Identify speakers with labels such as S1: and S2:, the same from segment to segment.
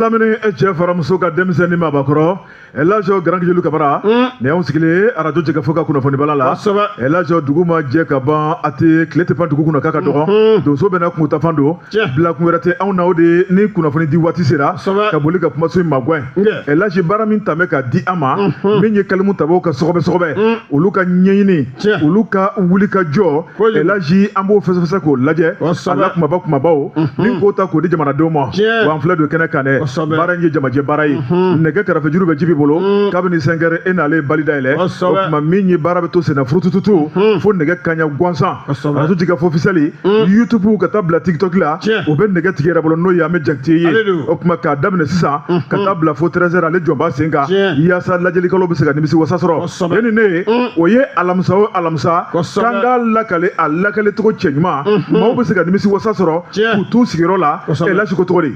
S1: Lamini cɛ fara muso ka denmisɛnnin maabakɔrɔ Elhaji Grand Kejulu Kabara nin y'anw sigilen arajo Jɛkafɔ ka kunnafonibala la Elhaji dugu ma jɛ ka ban a tɛ tile tɛ pan dugu kunna k'a ka dɔgɔ donso bɛɛ n'a kungotafan don bilakun wɛrɛ tɛ anw na o de ye ni kunnafoni di waati sera ka boli ka kumaso in magɛn Elhaji baara min tun bɛ ka di an ma min ye kalimu tabaw ka sɔgɔbɛ sɔgɔbɛ olu ka ɲɛɲini olu ka wuli ka jɔ Elhaji an b'o fɛsɛfɛsɛ k'o lajɛ a la kumaba kumabaw ni k'o ta k'o di jamanadenw ma wa an filɛ don kɛnɛ kan dɛ baara in ye jamajɛ baara ye nɛgɛ karafejuru bɛ jibi bolo kabini 5 heures e n'ale ye bali dayɛlɛ o tuma min ye baara bɛ to senna furutututu fo nɛgɛ kanɲɛ gansan arajo Jɛkafɔ officiel YouTube ka taa bila TikTok la o bɛ nɛgɛ tigi yɛrɛ bolo n'o ye an bɛ Jakite ye o tuma k'a daminɛ sisan ka taa bila fo 13 heures ale jɔn b'a sen kan yaasa lajɛlikɛlaw bɛ se ka nimisi wasa sɔrɔ e ni ne ye o ye alamisa o alamisa k'an k'a lakale a lakale cogo cɛɲuman maaw bɛ se ka nimisi wasa sɔrɔ k'u t'u sigiyɔrɔ la Elhaji ko cogo di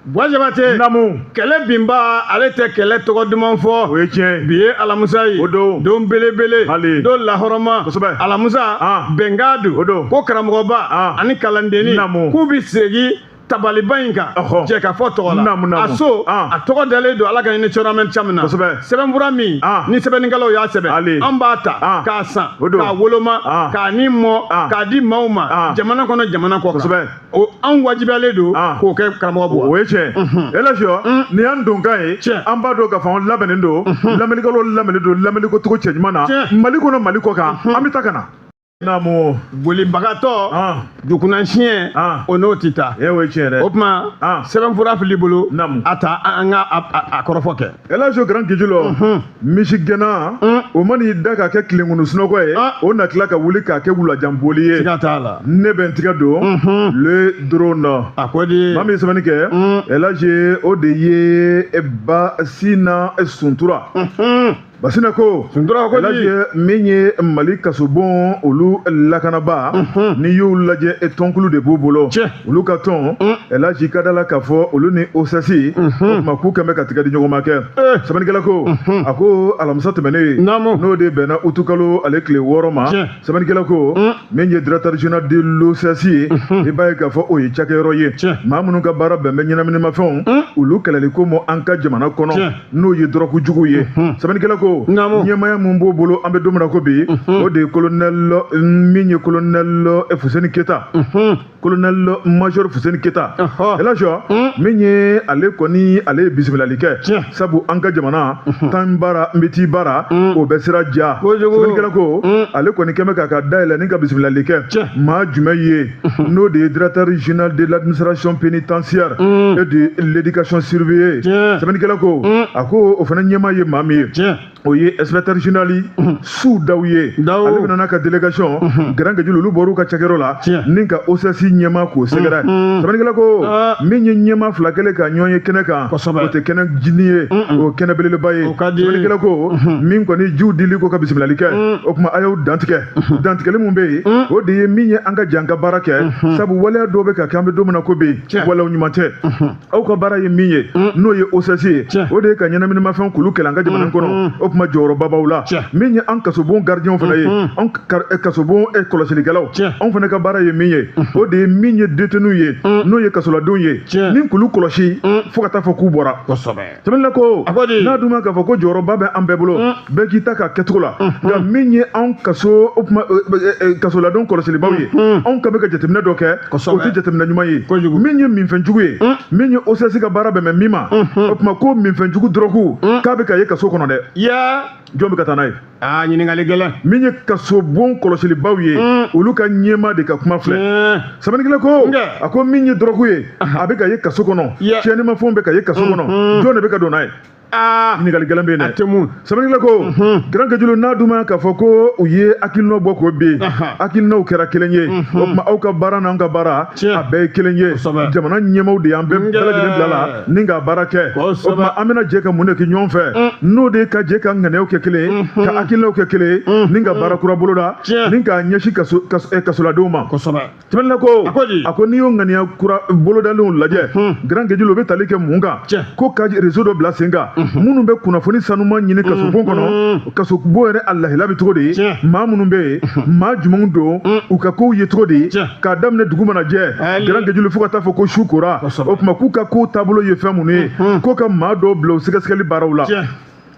S2: Buwa Jabate
S1: naamu
S2: kɛlɛ binba ale tɛ kɛlɛ tɔgɔ duman fɔ
S1: o ye tiɲɛ ye
S2: bi ye alamisa ye
S1: o don
S2: don belebele
S1: hali
S2: don lahɔrɔma
S1: kosɛbɛ
S2: alamisa bɛnkan don
S1: o don
S2: ko karamɔgɔba ani kalandenni
S1: naamu
S2: k'u bɛ segin tabaliba in kan jɛkafɔ tɔgɔ la
S1: naamu naamu
S2: a so a tɔgɔ dalen don ala ka hinɛ Cɛrɔ Amɛdi Camu na
S1: kosɛbɛ
S2: sɛbɛnfura min ni sɛbɛnnikɛlaw y'a sɛbɛn
S1: hali
S2: an b'a ta k'a san
S1: o don
S2: k'a woloma k'a ni mɔ k'a di maaw ma jamana kɔnɔ jamana kɔ kan
S1: kosɛbɛ
S2: o anw wajibiyalen don k'o kɛ karamɔgɔ Buwa
S1: o ye tiɲɛ Elhaji nin y'an donkan ye an b'a dɔn k'a fɔ an labɛnnen don lamɛnnikɛlaw labɛnnen don lamɛnni ko cogo cɛɲuman na Mali kɔnɔ Mali kɔ kan an bɛ taa ka na naamu
S2: bolibagatɔ jukunna siɲɛ o n'o tɛ taa
S1: e o ye tiɲɛ dɛ
S2: o tuma sɛbɛnfura fil'i bolo
S1: naamu
S2: a ta an ka a kɔrɔfɔ kɛ
S1: Elhaji Grand Kejulu misigɛnna o man'i da k'a kɛ tilenkunu sunɔgɔ ye o na tila ka wuli k'a kɛ wulajanboli ye
S2: siga t'a la
S1: ne bɛ n tigɛ don le drone
S2: a ko di
S1: maa min ye sɛbɛnni kɛ Elhaji o de ye Basina Suntura Basina ko
S2: Suntura ko di
S1: Elhaji min ye Mali kasobon olu lakanaba n'i y'u lajɛ tɔnkulu de b'u bolo olu ka tɔn Elhaji ka da la k'a fɔ olu ni OCS o tuma k'u kɛn bɛ ka tigɛ di ɲɔgɔn ma kɛ sɛbɛnnikɛla ko a ko alamisa tɛmɛnen n'o de bɛnna utukalo ale tile 6 ma sɛbɛnnikɛla ko min ye directeur général de l'OCS ye i b'a ye k'a fɔ o ye cakɛyɔrɔ ye maa minnu ka baara bɛn bɛ ɲɛnaminimafɛnw olu kɛlɛli ko ma an ka jamana kɔnɔ n'o ye dɔrɔgu jugu ye sɛbɛnnikɛla ko ɲɛmaaya mun b'o bolo an bɛ don min na ko bi o de ye colonel min ye colonel Fuseni Keta colonel major Fuseni Keta Elhaji min ye ale kɔni ale ye bisimilali kɛ sabu an ka jamana taa n bara n bɛ t'i bara o bɛ sira ja sɛbɛnnikɛla ko ale kɔni kɛn bɛ k'a ka dayɛlɛ ni ka bisimilali kɛ maa jumɛn ye n'o de ye directeur général de l'administration pénitentiaire et de l'éducation surveillée sɛbɛnnikɛla ko a ko o fana ɲɛmaa ye maa min ye o ye inspecteur général Su Dawu ye ale bɛna n'a ka délégation Grand Kejulu olu bɔr'u ka cakɛyɔrɔ la ni ka OCS ɲɛmaa k'o sɛgɛrɛ sɛbɛnnikɛla ko min ye ɲɛmaa fila kɛlen ka ɲɔgɔn ye kɛnɛ kan o tɛ kɛnɛ jinin ye o kɛnɛ belebeleba ye sɛbɛnnikɛla ko min kɔni jiw dili ko ka bisimilali kɛ o tuma a y'aw dantigɛ dantigɛli mun bɛ yen o de ye min ye an ka jɛ an ka baara kɛ sabu waleya dɔw bɛ ka kɛ an bɛ don min na ko bi waleya ɲuman tɛ aw ka baara ye min ye n'o ye OCS ye o de ye ka ɲɛnaminimafɛnw k'olu kɛlɛ an ka jamana kɔnɔ o tuma jɔyɔrɔba b'aw la min ye an kasobon gardien fana ye an kasobon kɔlɔsilikɛlaw anw fana ka baara ye min ye o de ye min ye détenu ye n'o ye kasoladenw ye ni k'olu kɔlɔsi fo ka taa fɔ k'u bɔra sɛbɛnnikɛla ko n'a dun ma k'a fɔ ko jɔyɔrɔba bɛ an bɛɛ bolo bɛɛ k'i ta k'a kɛcogo la nka min ye anw kaso o tuma kasoladenw kɔlɔsilibaw ye anw ka bɛ ka jateminɛ dɔ kɛ o tɛ jateminɛ ɲuman ye min ye minfɛnjugu ye min ye OCS ka baara bɛn bɛ min ma o tuma ko minfɛnjugu dɔrɔgu k'a bɛ ka ye kaso kɔnɔ dɛ jɔn bɛ ka taa n'a ye
S2: Aa ɲininkali gɛlɛn
S1: min ye kasobon kɔlɔsilibaw ye olu ka ɲɛmaa de ka kuma filɛ sɛbɛnnikɛla ko a ko min ye dɔrɔgu ye a bɛ ka ye kaso kɔnɔ tiɲɛnimafɛnw bɛ ka ye kaso kɔnɔ jɔn de bɛ ka don n'a ye
S2: aa
S1: ɲininkali gɛlɛn bɛ yen
S2: dɛ a tɛ mun
S1: sɛbɛnnikɛla ko Grand Kejulu n'a dun ma k'a fɔ ko u ye hakilinaw bɔ k'o bin hakilinaw kɛra kelen ye o tuma aw ka baara n'an ka baara a bɛɛ ye kelen ye jamana ɲɛmaaw de y'an bɛɛ lajɛlen bila la ni ka baara kɛ o tuma an bɛna jɛ ka mun de kɛ ɲɔgɔn fɛ n'o de ka jɛ ka ŋaniyaw kɛ kelen ye ka hakilinaw kɛ kelen ye ni ka baara kura boloda ni k'a ɲɛsin kasoladenw ma sɛbɛnnikɛla ko a ko n'i y'o ŋaniya kura bolodalenw lajɛ Grand Kejulu o bɛ tali kɛ mun kan ko ka réseau dɔ bila sen kan Minnu bɛ kunnafoni sanuman ɲini kasobon kɔnɔ, kasobon yɛrɛ a lahala bɛ cogo di, maa minnu bɛ yen, maa jumɛnw don, u ka kow ye cogo di, k'a daminɛ dugu mana jɛ, Grand Guédioulo, fo ka taa fɔ ko su kora, o tuma k'u ka kow taabolo ye fɛn minnu ye, ko ka maa dɔw bila u sɛgɛsɛgɛli baaraw la.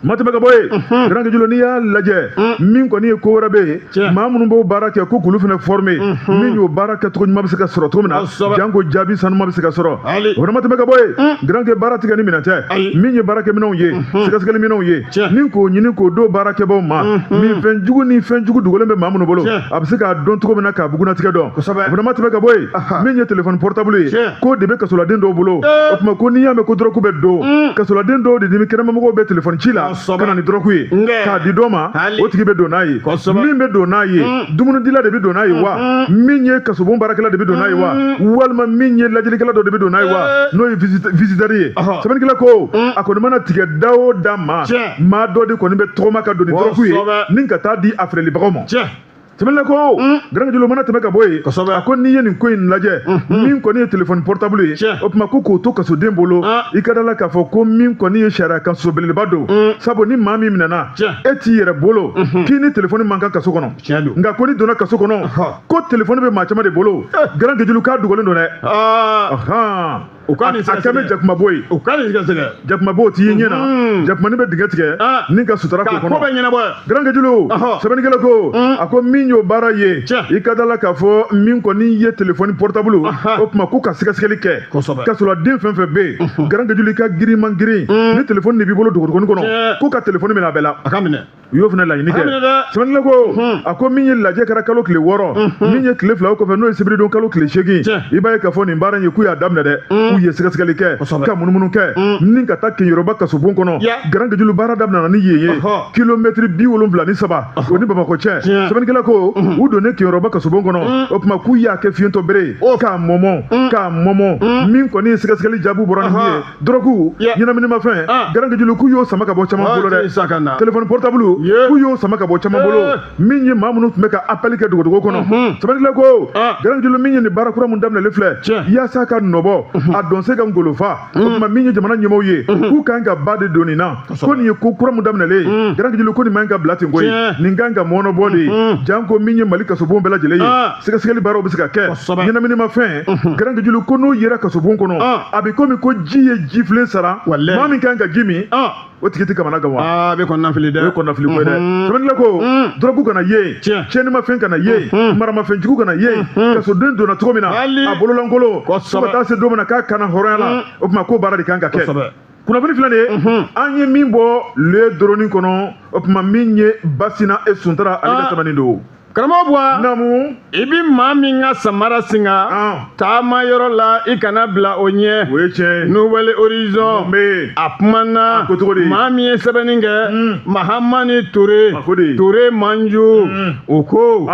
S1: Ma tɛmɛ ka bɔ yen, Grand Guédioulo, n'i y'a lajɛ, min kɔni ye ko wɛrɛ bɛ yen, maa minnu b'o baara kɛ, ko k'olu fana former, min y'o baara kɛcogo ɲuman bɛ se ka sɔrɔ cogo min na, janko jaabi sanuma bɛ se ka sɔrɔ. O fana ma tɛmɛ ka bɔ yen, Grand Gué, baara tigɛ ni minɛn tɛ. Min ye baarakɛminɛnw ye, sɛgɛsɛgɛli minɛnw ye, ni k'o ɲini k'o don baarakɛbaw ma, min fɛn jugu ni fɛn jugu dogolen bɛ maa minnu bolo, a bɛ se k'a dɔn cogo min na, k'a bugunnatigɛ dɔn. O fana ma tɛmɛ ka bɔ yen. Min ye téléphone portable ye, k'o de bɛ kasoladen dɔw bolo, o tuma ko n'i y'a mɛn ko dɔrɔgu bɛ don, kasoladen dɔw de ni kɛnɛmamɔgɔw bɛ téléphone ci la ka na ni dɔrɔgu ye k'a di dɔ ma, o tigi bɛ don n'a ye. Min bɛ don n'a ye, dumunidila de bɛ don n'a ye wa, min ye kasobon baarakɛla de bɛ don n'a ye wa, walima min ye lajɛlikɛla dɔ de bɛ don n'a ye wa, n'o ye visiteur ye. Sɛbɛnnikɛla ko a kɔni mana tigɛ da o da ma, maa dɔ de kɔni bɛ tɔgɔma ka don ni dɔrɔgu ye ni ka taa di a feerelibagaw ma. Sɛbɛnnikɛla ko, Grand Guédioulo, mana tɛmɛ ka bɔ yen, a ko n'i ye nin ko in lajɛ, min kɔni ye téléphone portable ye, o tuma ko k'o to kasoden bolo, i ka da la k'a fɔ ko min kɔni ye sariya kan sɔsɔ belebeleba don, sabu ni maa min minɛna, e t'i yɛrɛ bolo k'i ni téléphone man kan kaso kɔnɔ. Nka ko ni donna kaso kɔnɔ, ko téléphone bɛ maa caman de bolo, Grand Guédioulo, k'a dogolen don dɛ.
S2: U ka nin
S1: a kɛmɛ jakumabo ye.
S2: U ka nin sɛgɛsɛgɛ.
S1: Jakumabo t'i ye ɲɛ na, jakumani bɛ dingɛ tigɛ ni ka sutura k'o kɔnɔ.
S2: Ko bɛ ɲɛnabɔ.
S1: Grand Guédioulo, sɛbɛnnikɛla ko a ko min y'o baara ye, i ka da la k'a fɔ min kɔni ye téléphone portable, o tuma k'u ka sɛgɛsɛgɛli kɛ kasoladen fɛn fɛn bɛ yen, Grand Guédioulo, i ka girin man girin ni téléphone de b'i bolo dogodogonin kɔnɔ, k'u ka téléphone minɛ a bɛɛ la.
S2: A ka minɛ.
S1: U y'o fana laɲini kɛ. Sɛbɛnnikɛla ko a ko min ye lajɛ kɛra kalo tile 6, min ye tile 2 o kɔfɛ, n'o ye sibiridon kalo tile 8, i b'a ye k'a fɔ nin baara in ye k'u y'a daminɛ dɛ. U ye sɛgɛsɛgɛli kɛ ka munumunu kɛ ni ka taa Keɲeroba kasobon kɔnɔ. Grand Guédioulo, baara daminɛna ni yen ye, kilomɛtiri 73 o ni Bamakɔ cɛ. Sɛbɛnnikɛla ko u donnen Keɲeroba kasobon kɔnɔ, o tuma k'u y'a kɛ fiyentɔ bere ye, k'a mɔmɔ k'a mɔmɔ. Min kɔni ye sɛgɛsɛgɛli jaabiw bɔra ni min ye, dɔrɔgu, ɲɛnaminimafɛn, Grand Guédioulo, k'u y'o sama ka bɔ caman bolo dɛ. Téléphone portable, k'u y'o sama ka bɔ caman bolo, min ye maa minnu tun bɛ ka appel kɛ dogodogo kɔnɔ. Sɛbɛnnikɛla ko, Grand Guédioulo, min ye nin baara kura mun daminɛlen filɛ, yaasa ka nɔbɔ a dɔn se ka ngolofa, o tuma min ye jamana ɲɛmaaw ye, k'u kan ka ba de don nin na, ko nin ye ko kura mun daminɛlen ye, Grand Guédioulo, ko nin man ka bila ten koyi, nin kan ka mɔnɔbɔ de ye, janko min ye Mali kasobon bɛɛ lajɛlen ye, sɛgɛsɛgɛli baaraw bɛ se ka kɛ. Ɲɛnaminimafɛn, Grand Guédioulo, ko n'o yera kasobon kɔnɔ, a bɛ komi ko ji ye jifilen sara, maa min kan ka ji min, o tigi tɛ kamana gan wa.
S2: Aa, bɛ kɔnɔnafili dɛ.
S1: O ye kɔnɔnafili ko ye dɛ. Sɛbɛnnikɛla ko dɔrɔgu kana ye, tiɲɛnimafɛn kana ye, maramafɛnjugu kana ye, kasoden donna cogo min na a bololankolon, fo ka taa se don min na k'a kana hɔrɔnya la, o tuma k'o baara de kan ka kɛ. Kunnafoni filɛ nin ye, an ye min bɔ le doroni kɔnɔ, o tuma min ye Basina e Suntara ale ka sɛbɛnni don.
S2: Karamɔgɔ Buwa.
S1: Naamu.
S2: I bi maa min ka samara singa taama yɔrɔ la, i kana bila o ɲɛ.
S1: O ye tiɲɛ ye.
S2: Nouvel Horizon a kumana.
S1: Ko cogo di?
S2: Maa min ye sɛbɛnni kɛ, Mahamani Ture.
S1: Ko di?
S2: Ture Manju, o ko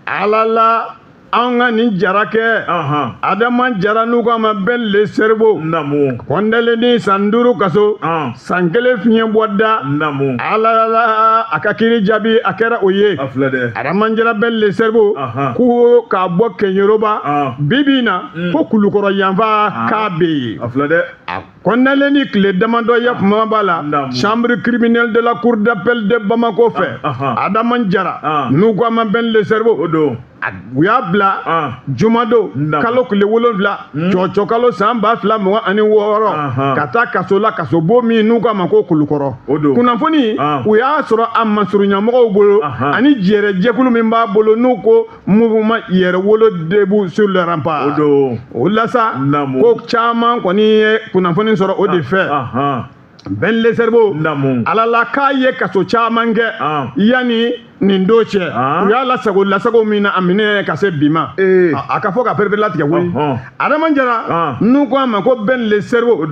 S2: ala la anw ka nin jara kɛ, Adama Jara, n'u k'a ma Ben le Cerveau.
S1: Naamu.
S2: Kɔndɛlen ni san 5 kaso, san 1 fiɲɛ bɔ da.
S1: Naamu.
S2: Ala la a ka kiiri jaabi a kɛra o ye.
S1: A filɛ dɛ.
S2: Adama Jara Ben le Cerveau, ko k'a bɔ Keɲeroba, bi bi in na ko Kulukɔrɔ yanfa k'a bɛ yen.
S1: A filɛ dɛ.
S2: Kɔndɛlen ni tile damadɔ ye kuma b'a la, chambre criminelle de la cour d'appel de Bamako fɛ, Adama Jara, n'u k'a ma Ben le Cerveau.
S1: O don.
S2: U y'a bila jumadon kalo tile 7 cɔcɔ kalo san 2026 ka taa kaso la, kasobon min n'u k'a ma ko Kulukɔrɔ. Kunnafoni u y'a sɔrɔ a masurunyamɔgɔw bolo ani jɛrɛjɛkulu min b'a bolo, n'u ko mouvement Yɛrɛwolo debout sur le rempart. O la sa ko caman kɔni ye kunnafoni sɔrɔ o de fɛ. Ben le Cerveau, ala la k'a ye kaso caman kɛ yanni nin don cɛ. U y'a lasago lasago min na, a minɛ ka se bi ma, a ka fɔ ka perepere latigɛ koyi. Adama Jara, n'u ko a ma ko Ben le Cerveau,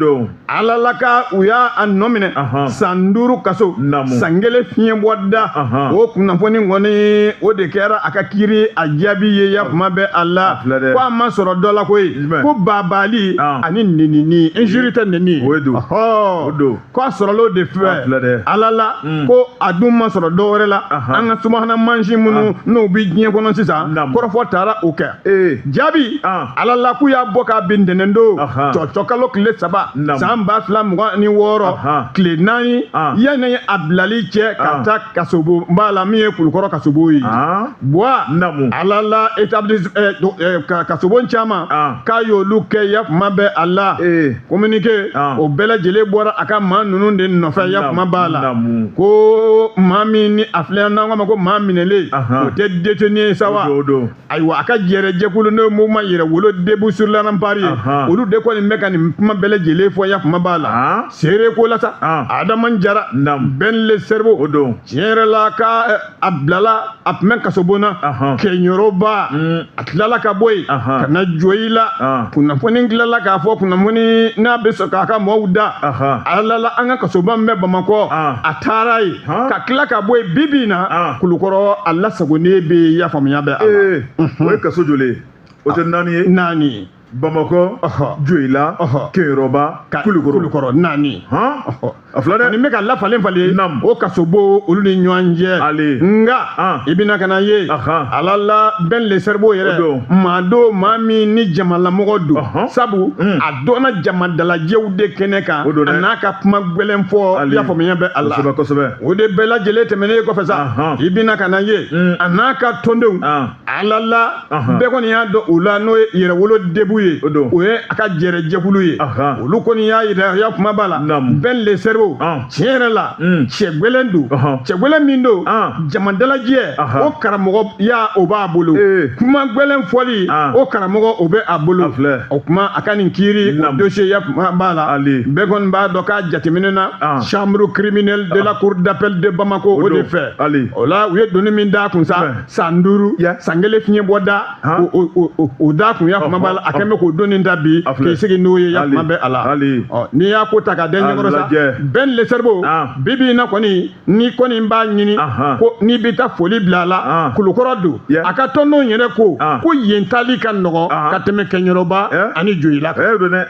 S2: ala la ka u y'a nɔ minɛ san 5 kaso, san 1 fiɲɛ bɔ da. O kunnafoni kɔni o de kɛra a ka kiiri a jaabi ye. Ya kuma bɛ a la ko a ma sɔrɔ dɔ la koyi, ko babali ani nenini, injure tɛ neni, ko a sɔrɔla o de fɛ. Ala la ko a dun ma sɔrɔ dɔ wɛrɛ la, an ka subahana mansin minnu n'o bɛ diɲɛ kɔnɔ sisan, kɔrɔfɔ taara o kɛ. Jaabi, ala la k'u y'a bɔ k'a bin ntɛnɛn don, cɔcɔkalo tile 3, san 2026, tile 4 yanni a bilali cɛ ka taa kasobonba la min ye Kulukɔrɔ kasobon ye. Buwa, ala la établissement kasobon caman k'a y'olu kɛ yakuma bɛ a la. Communiqué o bɛɛ lajɛlen bɔra a ka maa ninnu de nɔfɛ, yakuma b'a la ko maa min ni a filɛ n'an k'a ma ko maa minɛlen, o tɛ détenu ye sa wa? Ayiwa, a ka jɛrɛjɛkulu n'o ye mouvement Yɛrɛwolo debout sur les remparts ye, olu de kɔni bɛ ka nin kuma bɛɛ lajɛlen fɔ, yakuma b'a la. Seere ko la sa, Adama Jara, Ben le cerveau, tiɲɛ yɛrɛ la ka a bilala, a tun bɛ kasobon na Kɛɲɔrɔba, a tilala ka bɔ yen ka na Joyila. Kunnafoni tilala k'a fɔ, kunnafoni n'a bɛ sɔrɔ k'a ka mɔgɔw da ala la, an ka kasoba min bɛ Bamakɔ, a taara yen ka tila ka bɔ yen. Bi bi in na Kulukɔrɔ a lasagonnen bɛ yen, y'a faamuya bɛ a la.
S1: O ye kaso joli ye? O tɛ 4 ye?
S2: 4.
S1: Bamakɔ, Joyila, Kɛɲɔrɔba, Kulukɔrɔ.
S2: Kulukɔrɔ 4.
S1: A fila dɛ.
S2: Nin bɛ ka lafalen falen o kasobon olu ni ɲɔgɔn cɛ. Nka i bɛna ka na ye, ala la Ben le cerveau yɛrɛ, maa don, maa min ni jamalamɔgɔ don, sabu a dɔnna jamadalajɛw de kɛnɛ kan, a n'a ka kuma gɛlɛn fɔ, y'a faamuya bɛ a la. O de bɛɛ lajɛlen tɛmɛnen kɔfɛ sa, i bɛna ka na ye, a n'a ka tɔndenw, ala la bɛɛ kɔni y'a dɔn o la, n'o ye Yɛrɛwolo debout ye, o ye a ka jɛrɛjɛkulu ye. Olu kɔni y'a yira, ya kuma b'a la, Ben le cerveau, tiɲɛ yɛrɛ la cɛ gwɛlɛn don, cɛ gwɛlɛn min don, jamadalajɛ o karamɔgɔ ya o b'a bolo, kuma gwɛlɛn fɔli o karamɔgɔ o bɛ a bolo. O kuma a ka nin kiiri o dossier, ya kuma b'a la, bɛɛ kɔni b'a dɔn k'a jateminɛ na chambre criminelle de la cour d'appel de Bamako o de fɛ. O la u ye doni min d'a kun sa, san 5, san 1 fiɲɛ bɔ da o da kun, ya kuma b'a la, a kɛn bɛ k'o doni ta bi k'i sigi n'o ye, ya kuma bɛ a la. N'i y'a ko ta k'a den ɲɛkɔrɔ sa, Ben le cerveau, bi bi in na kɔni, n'i kɔni b'a ɲini ko n'i bɛ taa foli bila a la, Kulukɔrɔ don. A ka tɔndenw yɛrɛ ko ko yen taali ka nɔgɔn ka tɛmɛ Kɛɲɔrɔba ani Joyila kan.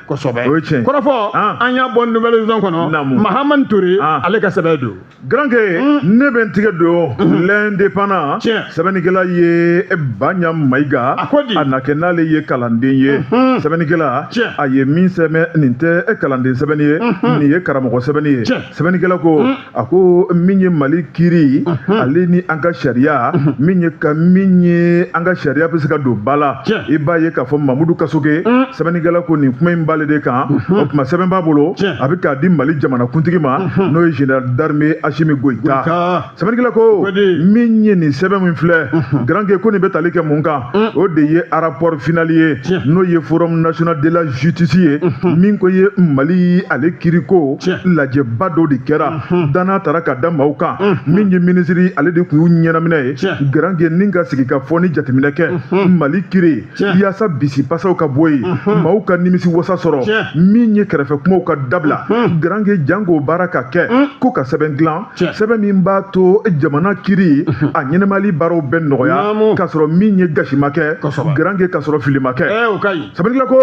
S2: Kosɛbɛ. Kɔrɔfɔ an y'a bɔ Nouvelle Horizon kɔnɔ, Mahamani Ture ale ka sɛbɛn don.
S1: Garankɛ, ne bɛ n tigɛ don L'Indépendant. Sɛbɛnnikɛla ye Baɲa Mayiga, a na kɛ n'ale ye kalanden ye. Sɛbɛnnikɛla a ye min sɛbɛn, nin tɛ kalanden sɛbɛnni ye, nin ye karamɔgɔ sɛbɛnni ye. Sɛbɛnnikɛla ko, a ko min ye Mali kiiri ale ni an ka sariya, min ye ka min ye an ka sariya bɛ se ka don ba la, i b'a ye k'a fɔ Mamudu Kasoge. Sɛbɛnnikɛla ko nin kuma in b'ale de kan. O tuma sɛbɛn b'a bolo, a bɛ k'a di Mali jamanakuntigi ma, n'o ye général d'armée Assimi Goïta. Sɛbɛnnikɛla ko min ye nin sɛbɛn min filɛ, Garankɛ, ko nin bɛ tali kɛ mun kan? O de ye rapport final ye, n'o ye Forum national de la justice ye, min ko ye Mali ale kiiriko lajɛba dɔ de kɛra, danna taara ka da maaw kan. Min ye minisiri ale de tun y'u ɲɛnaminɛ ye, Garankɛ, ni ka sigi ka fɔ ni jateminɛ kɛ Mali kiiri, yaasa bisipasaw ka bɔ yen, maaw ka nimisi wasa sɔrɔ, min ye kɛrɛfɛ kumaw ka dabila. Garankɛ, janko baara ka kɛ ko ka sɛbɛn dilan, sɛbɛn min b'a to jamana kiiri a ɲɛnɛmali baaraw bɛ nɔgɔya, k'a sɔrɔ min ye gasi ma kɛ, Garankɛ, k'a sɔrɔ fili ma kɛ. Sɛbɛnnikɛla ko,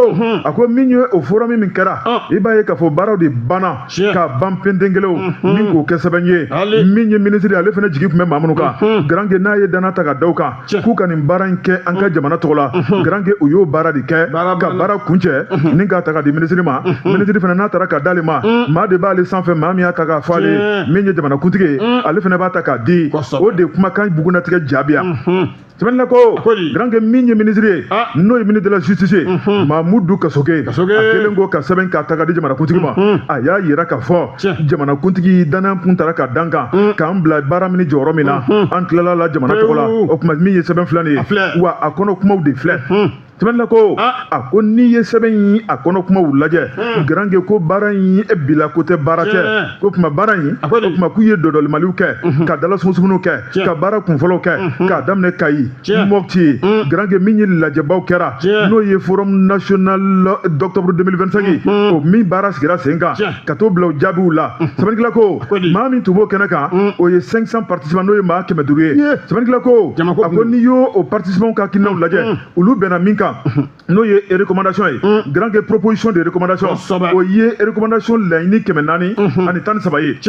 S1: a ko min ye o forum min kɛra, i b'a ye k'a fɔ baaraw de banna k'a ban pentenkelew ni k'o kɛ sɛbɛn ye. Min ye minisiri ale fana jigi tun bɛ maa minnu kan, Garankɛ, n'a ye danna ta ka da u kan k'u ka nin baara in kɛ an ka jamana tɔgɔ la, Garankɛ, u y'o baara de kɛ ka baara kuncɛ ni k'a ta ka di minisiri ma. Minisiri fana n'a taara ka d'ale ma, maa de b'ale sanfɛ, maa min y'a ta k'a fɔ ale min ye jamanakuntigi ye, ale fana b'a ta k'a di. O de kumakan bugunnatigɛ jaabiya. Sɛbɛnnikɛla ko, Garankɛ, min ye minisiri ye, n'o ye ministre de la justice ye, Mamudu Kasoge, a kɛlen ko ka sɛbɛn k'a ta ka di jamanakuntigi ma, a y'a yira k'a fɔ jamanakuntigi danaya kun taara ka dan kan k'an bila baara min jɔyɔrɔ min na, an tilala la jamana tɔgɔ la. O tuma min ye sɛbɛn filɛ nin ye, wa a kɔnɔ kumaw de filɛ. Sɛbɛnnikɛla ko, a ko n'i ye sɛbɛn in a kɔnɔ kumaw lajɛ, Garankɛ, ko baara in e bila ko tɛ baara tɛ, ko tuma baara in, o tuma k'u ye dɔdɔlimaliw kɛ, ka dala sumusumuniw kɛ, ka baara kunfɔlɔw kɛ, k'a daminɛ Kayi, Mopti. Garankɛ, min ye lajɛbaw kɛra, n'o ye Forum national d'octobre 2025, o min baara sigira sen kan ka t'o bila o jaabiw la. Sɛbɛnnikɛla ko maa min tun b'o kɛnɛ kan, o ye 500 participants, n'o ye maa 500 ye. Sɛbɛnnikɛla ko, a ko n'i y'o o participants ka hakilinaw lajɛ, olu bɛnna min kan, n'o ye recommandation ye, Garankɛ, proposition de recommandation, o ye recommandation laɲini 413 ye.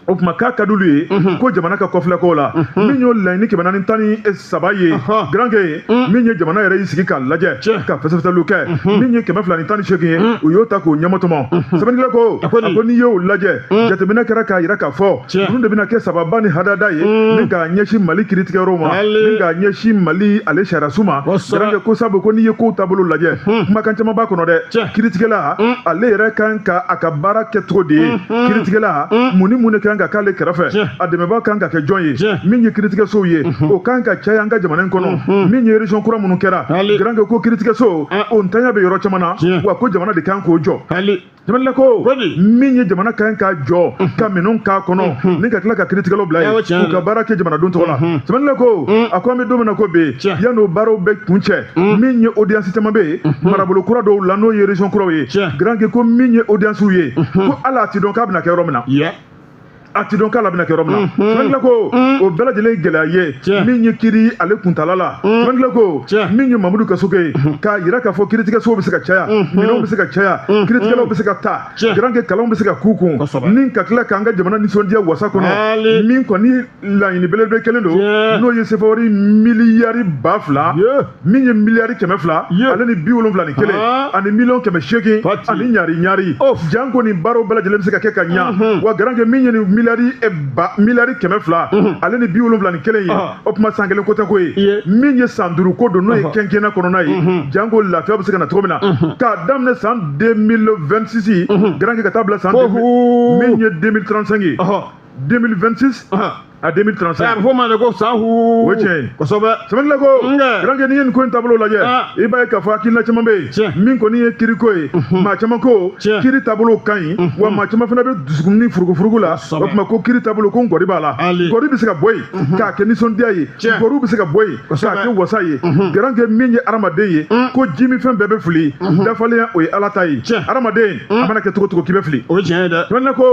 S1: O tuma k'a ka d'olu ye ko jamana ka kɔfilɛ ko la, min y'o laɲini 413 ye, garankɛ, min ye jamana yɛrɛ y'i sigi k'a lajɛ ka fɛsɛfɛsɛliw kɛ, min ye 218 ye, u y'o ta k'o ɲɛmɔtɔmɔ. Sɛbɛnnikɛla ko, a ko n'i y'o lajɛ, jateminɛ kɛra k'a yira k'a fɔ ninnu de bɛna kɛ sababa ni hadada ye ni k'a ɲɛsin Mali kiiritigɛyɔrɔw ma, ni k'a ɲɛsin Mali ale sariyasun ma. Garankɛ ko sabu ko n'i ye kow taabolo lajɛ, kumakan caman b'a kɔnɔ dɛ. Kiiritigɛla ale yɛrɛ kan ka a ka baara kɛ cogo di ye? Kiiritigɛla mun ni mun de kan ka k'ale kɛrɛfɛ? A dɛmɛbaa kan ka kɛ jɔn ye? Min ye kiiritigɛsow ye, o kan ka caya an ka jamana in kɔnɔ. Min ye région kura minnu kɛra, garankɛ ko kiiritigɛso o ntanya bɛ yɔrɔ caman na, wa ko jamana de kan k'o jɔ. Jamana ko min ye jamana kan ka jɔ ka minɛnw k'a kɔnɔ ni ka tila ka kiiritigɛlaw bila yen k'u ka baara kɛ jamanadenw tɔgɔ la. Sɛbɛnnikɛla ko, a ko an bɛ don min na ko bi, yan'o baaraw bɛ kuncɛ, min ye audience caman bɛ yen marabolo kura dɔw la, n'o ye région kuraw ye, garankɛ ko min ye audience ye, ko hali a ti dɔn k'a bɛna kɛ yɔrɔ min na, a ti dɔn k'a bɛna kɛ yɔrɔ min na. Sɛbɛnnikɛla ko o bɛɛ lajɛlen ye gɛlɛya ye min ye kiiri ale kuntala la. Sɛbɛnnikɛla ko min ye Mamudu Kasoge ye k'a yira k'a fɔ kiiritigɛsow bɛ se ka caya, minɛnw bɛ se ka caya, kiiritigɛlaw bɛ se ka ta, garankɛ kalanw bɛ se ka k'u kun ni ka tila k'an ka jamana nisɔndiya wasa kɔnɔ. Min kɔni laɲini belebele kelen don, n'o ye sefa wari miliyari 2000, min ye miliyari 200 ale ni 71 ani miliyɔn 800 ani ɲari ɲari. Janko nin baaraw bɛɛ lajɛlen bɛ se ka kɛ ka ɲa. Wa garankɛ min ye nin miliyari 200 ale ni 71 ye, o tuma san kelen ko tɛ ko ye, min ye san 5 ko don, n'o ye quinquennat kɔnɔna ye. Janko lafiya bɛ se ka na cogo min na k'a daminɛ san 2026, garankɛ, ka taa bila san min ye 2035 ye, 2026 à 2035.
S2: A bɛ fɔ o ma de ko san hu.
S1: O ye tiɲɛ ye.
S2: Kosɛbɛ.
S1: Sɛbɛnnikɛla ko, garankɛ, n'i ye nin ko in taabolo lajɛ, i b'a ye k'a fɔ hakilina caman bɛ yen min kɔni ye kiriko ye. Maa caman ko kiri taabolo ka ɲi, wa maa caman fana bɛ dusukun ni furugufurugu la. O tuma ko kiri taabolo ko ngɔri b'a la, ngɔri bɛ se ka bɔ yen k'a kɛ nisɔndiya ye, ngɔriw bɛ se ka bɔ yen k'a kɛ wasa ye. Garankɛ, min ye hadamaden ye, ko ji min fɛn bɛɛ bɛ fili, dafalenya o ye Ala ta ye. Hadamaden a mana kɛ cogo cogo k'i bɛ fili.
S2: O ye tiɲɛ ye dɛ.
S1: Sɛbɛnnikɛla ko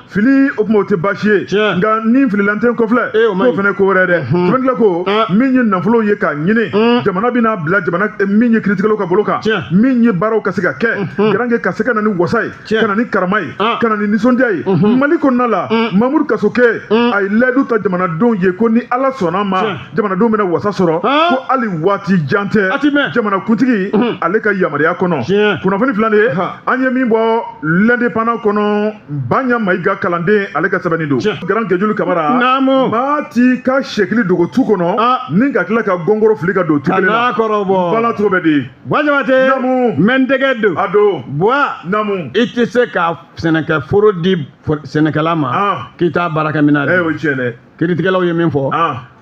S1: fili, o tuma o tɛ baasi ye, nka ni filila n tɛ n kɔfilɛ, k'o fana ko wɛrɛ dɛ. Sɛbɛnnikɛla ko min ye nafolo ye k'a ɲini, jamana bɛna bila jamana min ye kiiritigɛlaw ka bolo kan, min ye baaraw ka se ka kɛ, garankɛ ka se ka na ni wasa ye, ka na ni karama ye, ka na ni nisɔndiya ye Mali kɔnɔna la. Mamudu Kasoke a ye layidu ta jamanadenw ye ko ni Ala sɔnna ma, jamanadenw bɛna wasa sɔrɔ, ko hali waati jan tɛ, jamanakuntigi ale ka yamaruya kɔnɔ. Kunnafoni filɛ nin ye, an ye min bɔ L'Indépendant kɔnɔ, Baɲa Mayiga kalanden ale ka sɛbɛnni don. Garankɛ Julu Kamara, maa t'i ka sɛkili dogo tu kɔnɔ ni ka tila ka gɔngɔrɔ fili ka don tu kelen na.
S2: Kana kɔrɔbɔ.
S1: Bala cogo bɛ di?
S2: Buwa Jabate.
S1: Naamu.
S2: N bɛ n tɛgɛ don.
S1: A don.
S2: Buwa.
S1: Naamu.
S2: I tɛ se ka sɛnɛkɛ foro di sɛnɛkɛla ma k'i t'a baarakɛminɛn di.
S1: O ye tiɲɛ dɛ.
S2: Kiiritigɛlaw ye min fɔ,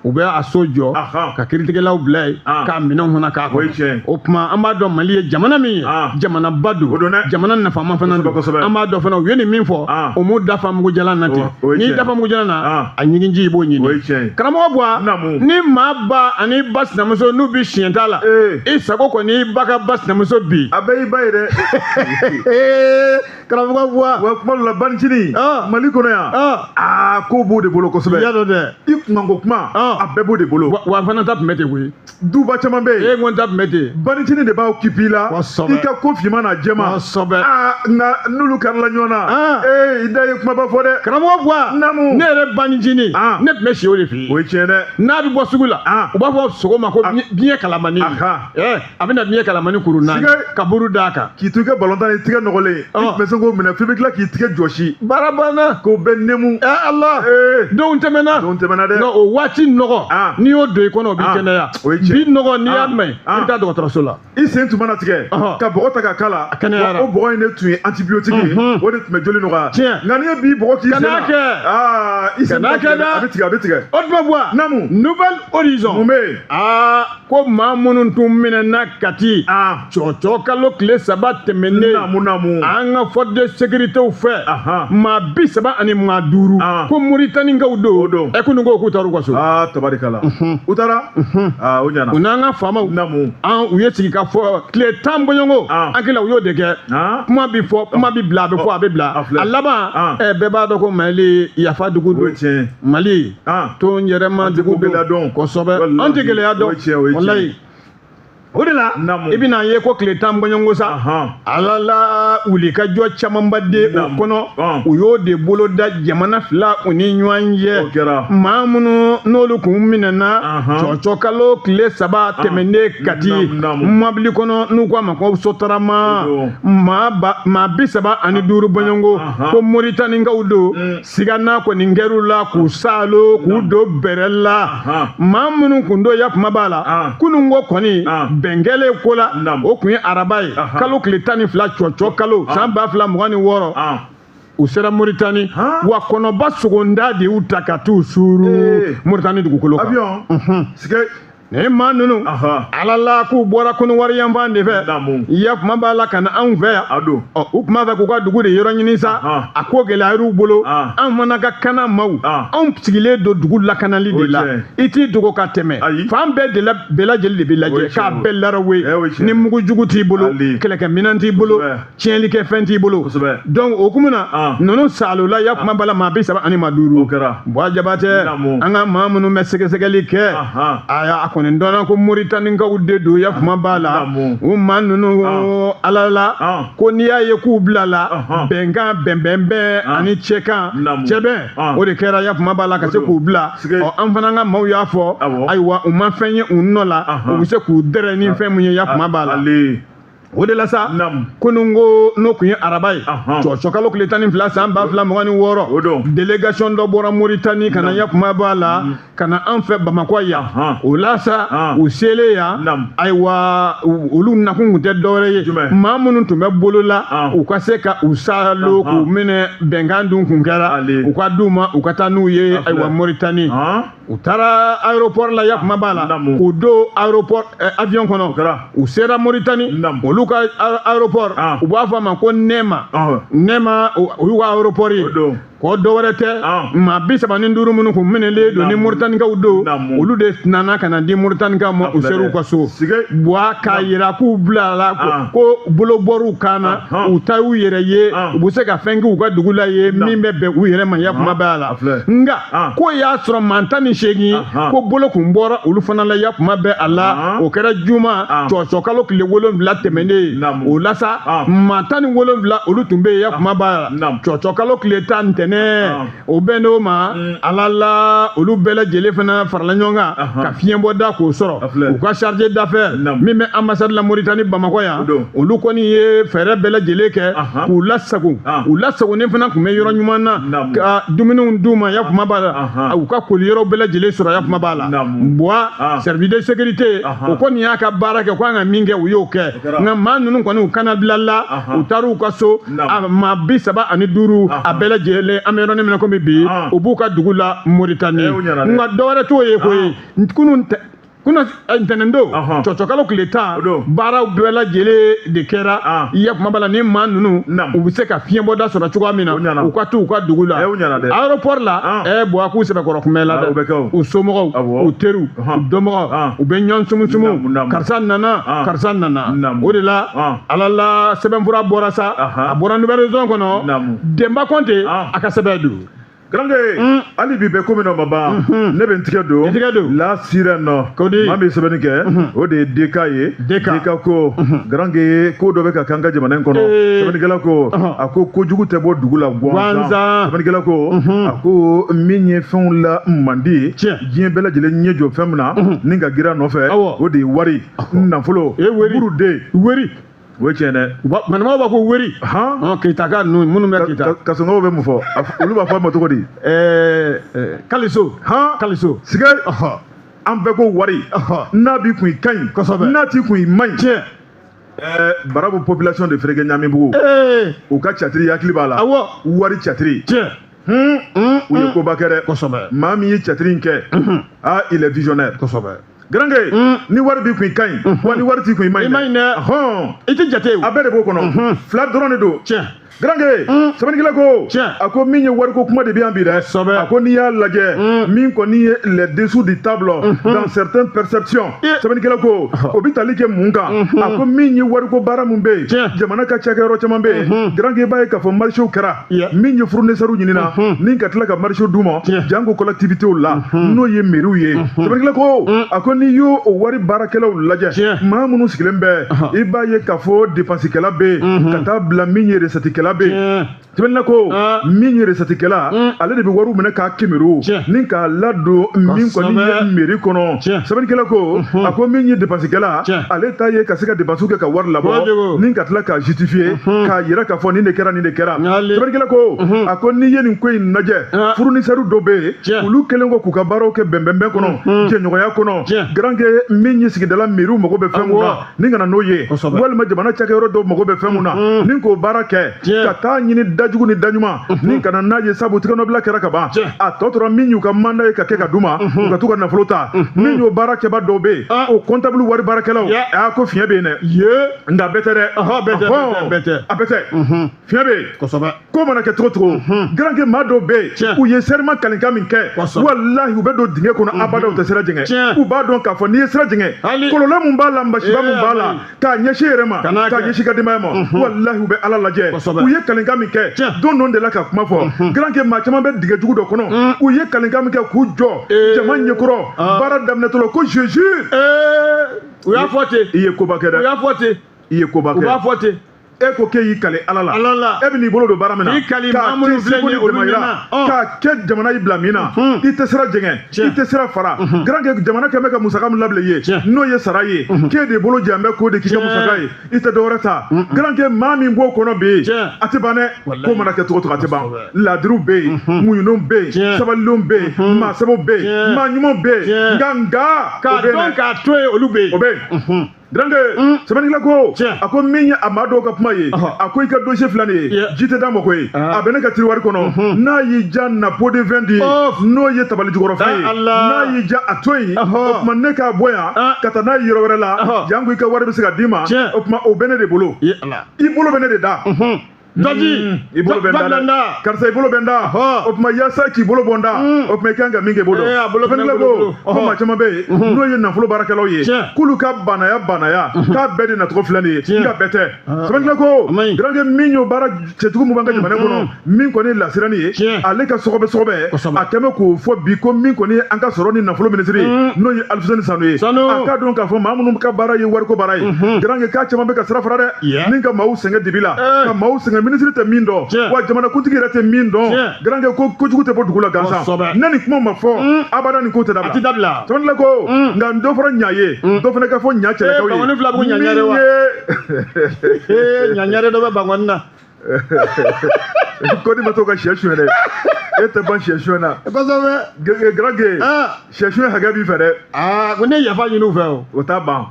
S2: u bɛ a so jɔ ka kiiritigɛlaw bila yen ka minɛnw fana k'a kɔnɔ. O tuma an b'a dɔn Mali ye jamana min ye, jamanaba don, jamana nafama fana don. An b'a dɔn fana u ye nin min fɔ, o m'u dafa mugujalan na ten. N'i dafa mugujalan na, a ɲiginji i b'o ɲini. Karamɔgɔ Buwa, ni maa ba ani ba sinamuso n'u bɛ siɲɛ t'a la, i sago kɔni i ba ka ba sinamuso bi.
S1: A bɛɛ y'i ba ye dɛ.
S2: Karamɔgɔ Buwa.
S1: Wa kuma dɔ la banicinin, Mali kɔnɔ yan, aa ko b'o de bolo kosɛbɛ.
S2: I y'a dɔn dɛ.
S1: I kunkanko kuma, a bɛɛ b'o de bolo.
S2: Wa fana ta tun bɛ ten koyi.
S1: Duba caman bɛ yen.
S2: E ko n ta tun bɛ ten.
S1: Banicinin de b'aw kipi la. I ka ko finman n'a jɛman.
S2: Kosɛbɛ.
S1: Aa nka n'olu karila ɲɔgɔn na, ee i da ye kumaba fɔ dɛ.
S2: Karamɔgɔ Buwa.
S1: Naamu.
S2: Ne yɛrɛ banicinin, ne tun bɛ si o de fɛ yen.
S1: O ye tiɲɛ dɛ.
S2: N'a bɛ bɔ sugu la, u b'a fɔ sogo ma ko biɲɛ kalamani. A bɛna biɲɛ kalamani kuru 4 ka buru d'a kan.
S1: K'i to i ka balontan i tigɛ nɔgɔlen, i tun bɛ se k'o minɛ f'i bɛ tila k'i tigɛ jɔsi.
S2: Baara banna.
S1: K'o bɛɛ nɛmu.
S2: Ala. Denw tɛmɛna.
S1: Denw tɛmɛna dɛ.
S2: Nka o waati nɔgɔ, n'i y'o don i kɔnɔ, o b'i kɛnɛya. Bi nɔgɔ n'i y'a mɛn, i bɛ taa dɔgɔtɔrɔso la.
S1: I sen tun mana tigɛ ka bɔgɔ ta ka k'a la, o bɔgɔ in de tun ye antibiotique ye, o de tun bɛ joli nɔgɔya. Nka n'i ye bi bɔgɔ k'i sen na, aa i sen bɛ tigɛ, a bɛ tigɛ, a bɛ tigɛ.
S2: O tuma Buwa.
S1: Naamu.
S2: Nouvel Horizon.
S1: Mun bɛ yen?
S2: Aa ko maa minnu tun minɛna Kati. Cɔcɔ kalo tile 3 tɛmɛnen.
S1: Naamu naamu.
S2: An ka force de sécurité fɛ. Maa 35 ko Moritanikaw don.
S1: O don.
S2: Ɛ kunun ko k'u taara u ka so.
S1: Aa tabarikala. U taara? Aa o ɲɛna.
S2: U n'an ka faamaw.
S1: Naamu.
S2: An u ye sigi ka fɔ tile 10 bɔɲɔgɔnko. An kila u y'o de kɛ. Kuma bi fɔ, kuma bi bila, a bɛ fɔ, a bɛ bila. A laban bɛɛ b'a dɔn ko Mali yafa dugu don. Mali ton yɛrɛma dugu don. Kosɛbɛ. An tɛ gɛlɛya dɔn. Walayi. O de la i bɛna ye ko tile 10 bɔɲɔgɔnko sa, ala la wulikajɔ camanba de o kɔnɔ, u y'o de boloda jamana fila u ni ɲɔgɔn cɛ. Maa minnu n'olu kun minɛna cɔcɔ kalo tile 3 tɛmɛnen Kati mɔbili kɔnɔ, n'u ko a ma ko Sotarama, maa 35 bɔɲɔgɔnko, ko Moritanikaw don. Sigana kɔni kɛr'u la k'u saalo k'u don bɛrɛ la. Maa minnu kun don, ya kuma b'a la, kununko kɔni bɛn kɛlen ko la, o kun ye araba ye, kalo tile 12 cɔcɔ kalo san 2026, u sera Moritani. Wa kɔnɔba sogonda de y'u ta ka t'u suuru Moritani dugukolo
S1: kan.
S2: Nin maa ninnu, ala la, k'u bɔra Kɔnɔwari yanfan de fɛ, ya kuma b'a la, ka na anw fɛ yan. Ɔ, u tun b'a fɛ k'u ka dugu de yɔrɔ ɲini sa, a ko gɛlɛyar'u bolo. Anw fana ka kana maaw, anw sigilen don dugu lakanali de la. I t'i dogo ka tɛmɛ fan bɛɛ de la, bɛɛ lajɛlen de bɛ lajɛ k'a bɛɛ larawe. Ni mugu jugu t'i bolo, kɛlɛkɛminɛn t'i bolo, tiɲɛlikɛfɛn t'i bolo. Donc o hukumu na, ninnu salola, ya kuma b'a la, maa 35. Buwa Jabatɛ, an ka maa minnu bɛ sɛgɛsɛgɛli kɛ, a kɔni dɔnna ko Moritanikaw de don, ya kuma b'a la. U maa ninnu, ala la, ko n'i y'a ye k'u bilala, bɛnkan bɛnbɛnbɛn ani cɛkan cɛbɛn, o de kɛra, ya kuma b'a la, ka se k'u bila. Ɔ, an fana ka maaw y'a fɔ, ayiwa, u ma fɛn ye u nɔ la, u bɛ se k'u dɛrɛ ni fɛn mun ye, ya kuma b'a la. O de la sa, kununko, n'o tun ye araba ye, cɔcɔ kalo tile 12 san 2026, délégation dɔ bɔra Moritani ka na, ya kuma b'a la, ka na an fɛ Bamakɔ yan. O la sa, u selen yan, ayiwa, olu nakun tun tɛ dɔwɛrɛ ye, maa minnu tun bɛ bolo la, u ka se ka u salo k'u minɛ. Bɛnkan dun kun kɛra, u ka d'u ma, u ka taa n'u ye, ayiwa, Moritani. U taara aéroport la, ya kuma b'a la, k'u don aéroport avion kɔnɔ. U sera Moritani, olu ka aéroport, u b'a fɔ a ma ko Nɛma. Nɛma, o y'u ka aéroport ye. Ko dɔwɛrɛ tɛ, maa 35 minnu kun minɛlen don ni Moritanikaw don, olu de nana ka na di Moritanikaw ma. U ser'u ka so, Buwa, k'a yira k'u bilala, ko bolo bɔr'u kan na, u ta y'u yɛrɛ ye, u bɛ se ka fɛn k'u ka dugu la ye min bɛ bɛn u yɛrɛ ma, ya kuma b'a la. Nka ko y'a sɔrɔ maa 18, ko bolo kun bɔra olu fana la, ya kuma bɛ a la. O kɛra juma cɔcɔ kalo tile 7 tɛmɛnen. O la sa, maa 17, olu tun bɛ yen, ya kuma b'a la, cɔcɔ kalo tile 10 ntɛnɛn, o bɛn n'o ma, ala la, olu bɛɛ lajɛlen fana farala ɲɔgɔn kan ka fiɲɛbɔ da k'o sɔrɔ. U ka chargé d'affaires min bɛ ambassade la Moritani Bamakɔ yan, olu kɔni ye fɛɛrɛ bɛɛ lajɛlen kɛ k'u lasago. U lasagonen fana tun bɛ yɔrɔ ɲuman na, ka dumuniw d'u ma, ya kuma b'a la, u ka koli yɔrɔ bɛɛ lajɛlen sɔrɔ, ya kuma b'a la. Buwa, service de sécurité, o kɔni y'a ka baara kɛ, ko an ka min kɛ, u y'o kɛ. Nka maa ninnu kɔni, u kana bilala, u taar'u ka so. A maa 35, a bɛɛ lajɛlen, an bɛ yɔrɔnin min na komi bi, u b'u ka dugu la Moritani. Nka dɔwɛrɛ t'o ye koyi. Kunun kunna ntɛnɛn don, cɔcɔkalo tile 10, baaraw bɛɛ lajɛlen de kɛra, i ya kuma b'a la, ni maa ninnu, u bɛ se ka fiɲɛbɔda sɔrɔ cogoya min na, u ka t'u ka dugu la. Aéroport la, Buwa, k'u sɛbɛkɔrɔ kunbɛn la dɛ. U somɔgɔw, u teriw, u dɔnbagaw, u bɛ ɲɔgɔn sumusumu: karisa nana, karisa nana. O de la, ala la, sɛbɛnfura bɔra sa, a bɔra Nouvelle Horizon kɔnɔ, Denba Kɔnte a ka sɛbɛn don.
S1: Garange, hali bi bɛ ko min na, o ma ban. Ne bɛ n tigɛ don
S2: I tigɛ don.
S1: La Sirène.
S2: Kodi.
S1: Maa min ye sɛbɛnni kɛ, o de ye DK ye.
S2: DK.
S1: DK ko, Garange, ko dɔ bɛ ka kɛ an ka jamana in kɔnɔ. Sɛbɛnnikɛla ko, a ko kojugu tɛ bɔ dugu la gansan.
S2: Gansan.
S1: Sɛbɛnnikɛla ko, a ko min ye fɛnw la mandi, diɲɛ bɛɛ lajɛlen ɲɛ jɔ fɛn min na ni ka girin a nɔfɛ, o de ye wari, nafolo,
S2: wari.
S1: Buruden.
S2: Weri.
S1: O ye tiɲɛ dɛ.
S2: Manamaw b'a ko weri. Keyita ka ninnu minnu bɛ Keyita.
S1: Kasɔnkaw bɛ mun fɔ? Olu b'a fɔ a ma cogo di?
S2: Kaliso. Kaliso.
S1: Sigɛ, an bɛɛ ko wari, n'a b'i kun i ka ɲi, n'a t'i kun i man ɲi. Barabu population de Fereke Ɲamibugu, u ka catiri, hakili b'a la? Wari catiri. U ye koba kɛ dɛ. Maa min ye catiri in kɛ, ah, il est visionnaire. Garange, ni wari b'i kun i ka ɲi, wa ni wari t'i kun i man
S2: I
S1: ɲi.
S2: man ɲi dɛ.
S1: Hɔn.
S2: I tɛ jate o.
S1: A bɛɛ de b'o kɔnɔ, fila dɔrɔn de don. Garange, sɛbɛnnikɛla ko, a ko min ye wariko kuma de bɛ yan bi dɛ. A ko n'i y'a lajɛ, min kɔni ye les dessous du table dans certaines perceptions, sɛbɛnnikɛla ko o bɛ tali kɛ mun kan? A ko min ye wariko baara mun bɛ yen, jamana ka cakɛyɔrɔ caman bɛ yen, Garange, i b'a ye k'a fɔ marché kɛra, min ye fournisseurs ɲinina ni ka tila ka marché d'u ma, janko collectivités la, n'o ye mairies ye. Sɛbɛnnikɛla ko, a ko n'i y'o o wari baarakɛlaw lajɛ, maa minnu sigilen bɛ, i b'a ye k'a fɔ dépensekɛla bɛ yen, ka taa bila min ye recette-kɛla bɛ yen. Sɛbɛnnikɛla ko, min ye recette-kɛla, ale de bɛ wariw minɛ k'a kɛmɛru ni k'a ladon min kɔni ye mairie kɔnɔ. Sɛbɛnnikɛla ko, a ko min ye dépensekɛla, ale ta ye ka se ka dépense kɛ ka wari labɔ ni ka tila k'a justifier, k'a yira k'a fɔ nin de kɛra, nin de kɛra. Sɛbɛnnikɛla ko, a ko n'i ye nin ko in lajɛ, fournisseur dɔw bɛ yen, olu kɛlen kɔ k'u ka baaraw kɛ bɛnbɛnbɛn kɔnɔ, jɛɲɔgɔnya kɔnɔ. Garange, min ye sigidala mairie mago bɛ fɛn mun na ni ka na n'o ye, walima jamana cakɛyɔrɔ dɔw mago bɛ fɛn mun na ni k'o baara kɛ, ka taa ɲini dajugu ni daɲuman ni ka na n'a ye, sabu tigɛnɔbila kɛra ka ban. A tɔ tora min y'u ka mandat ye ka kɛ ka d'u ma, u ka t'u ka nafolo ta. Min y'o baara kɛba dɔw bɛ yen, o comptable wari baarakɛlaw, a ko fiɲɛ bɛ yen dɛ. Nka bɛɛ tɛ dɛ.
S2: Bɛɛ tɛ.
S1: A bɛɛ tɛ, fiɲɛ bɛ yen. Ko mana kɛ cogo cogo, Garange, maa dɔw bɛ yen, u ye serment kalenkan min kɛ, walahi, u bɛ don dingɛ kɔnɔ abada, u tɛ sira jɛngɛ. U b'a dɔn k'a fɔ n'i ye sira jɛngɛ, kɔlɔlɔ mun b'a la, masiba mun b'a la k'a ɲɛsin yɛrɛ ma, k'a ɲɛsin ka denbaya ma, walahi, u bɛ Ala lajɛ. U ye kalenkan min kɛ don dɔ de la ka kuma fɔ, Garange, maa caman bɛ dingɛ jugu dɔ kɔnɔ. U ye kalenkan min kɛ k'u jɔ jama ɲɛkɔrɔ baara daminɛtɔ la ko je jure.
S2: U y'a fɔ ten.
S1: I ye koba kɛ dɛ.
S2: U y'a fɔ ten.
S1: I ye koba
S2: kɛ. U b'a fɔ ten.
S1: E ko k'e y'i kale Ala la.
S2: Ala la.
S1: E bɛ n'i bolo don baara min na.
S2: K'i kali maa minnu filɛ nin ye olu ɲɛna.
S1: K'a kɛ jamana y'i bila min na, i tɛ sira jɛngɛ, i tɛ sira fara. Garange, jamana kɛn bɛ ka musaka min labila i ye, n'o ye sara ye, k'e de bolo jɛ bɛ k'o de k'i ka musaka ye, i tɛ dɔwɛrɛ ta. Garange, maa min b'o kɔnɔ bi, a tɛ ban dɛ. Ko mana kɛ cogo cogo, a tɛ ban. Ladiriw bɛ yen, muɲunenw bɛ yen, sabalilenw bɛ yen, maa sɛbɛw bɛ yen, maa ɲumanw bɛ yen, nka
S2: k'a dɔn k'a to yen, olu bɛ
S1: yen. O bɛ yen. Garange, sɛbɛnnikɛla ko, a ko min ye a maa dɔw ka kuma ye, a ko i ka dossier filɛ nin ye, ji tɛ d'a ma koyi, a bɛ ne ka tiroir kɔnɔ, n'a y'i ja na pot de vin di, n'o ye tabali jukɔrɔfɛn ye, n'a y'i ja a to yen, o tuma ne k'a bɔ yan ka taa n'a ye yɔrɔ wɛrɛ la, janko i ka wari bɛ se ka d'i ma, o tuma o bɛ ne de bolo, i bolo bɛ ne de da.
S2: Daji.
S1: I bolo bɛ n da dɛ, karisa, i bolo bɛ n da. O tuma yaasa k'i bolo bɔ n da, o tuma i kan ka min kɛ i b'o dɔn. Sɛbɛnnikɛla ko maa caman bɛ yen, n'o ye nafolo baarakɛlaw ye, k'olu ka banaya k'a bɛɛ de nacogo filɛ nin ye, nka bɛɛ tɛ. Sɛbɛnnikɛla ko, Garange, min y'o baara cɛjugu mun b'an ka jamana kɔnɔ, min kɔni ye lasirani ye, ale ka sɔgɔbɛ sɔgɔbɛ, a kɛn bɛ k'o fɔ bi ko min kɔni ye an ka sɔrɔ ni nafolo minisiri ye, n'o ye Alifuseni Sanu ye, a k'a dɔn k'a fɔ maa minnu ka baara ye wariko baara ye, Garange, k'a caman bɛ ka sira fara dɛ, ni ka maaw sɛgɛn dibi la, ka maaw sɛgɛn, minisiri tɛ min dɔn, wa jamana kuntigi yɛrɛ tɛ min dɔn. Garange ko kojugu tɛ bɔ dugu la gansan. Ne nin kuma ma fɔ abada, nin ko tɛ dabila.
S2: A tɛ dabila.
S1: Sɛbɛnnikɛla ko, nka dɔ fɔra ɲa ye, dɔ fana ka fɔ ɲa cɛlakaw ye.
S2: Bangɔni fila b'u ɲaɲare wa? Ɲaɲare dɔ bɛ bangɔni na.
S1: Ko ni ma to ka sɛ suɲɛ dɛ, e tɛ ban sɛ suɲɛ na.
S2: Kosɛbɛ.
S1: Garange, sɛ suɲɛ hakɛ b'i fɛ dɛ.
S2: Aa, ko ne yafa ɲini u fɛ o.
S1: O t'a ban.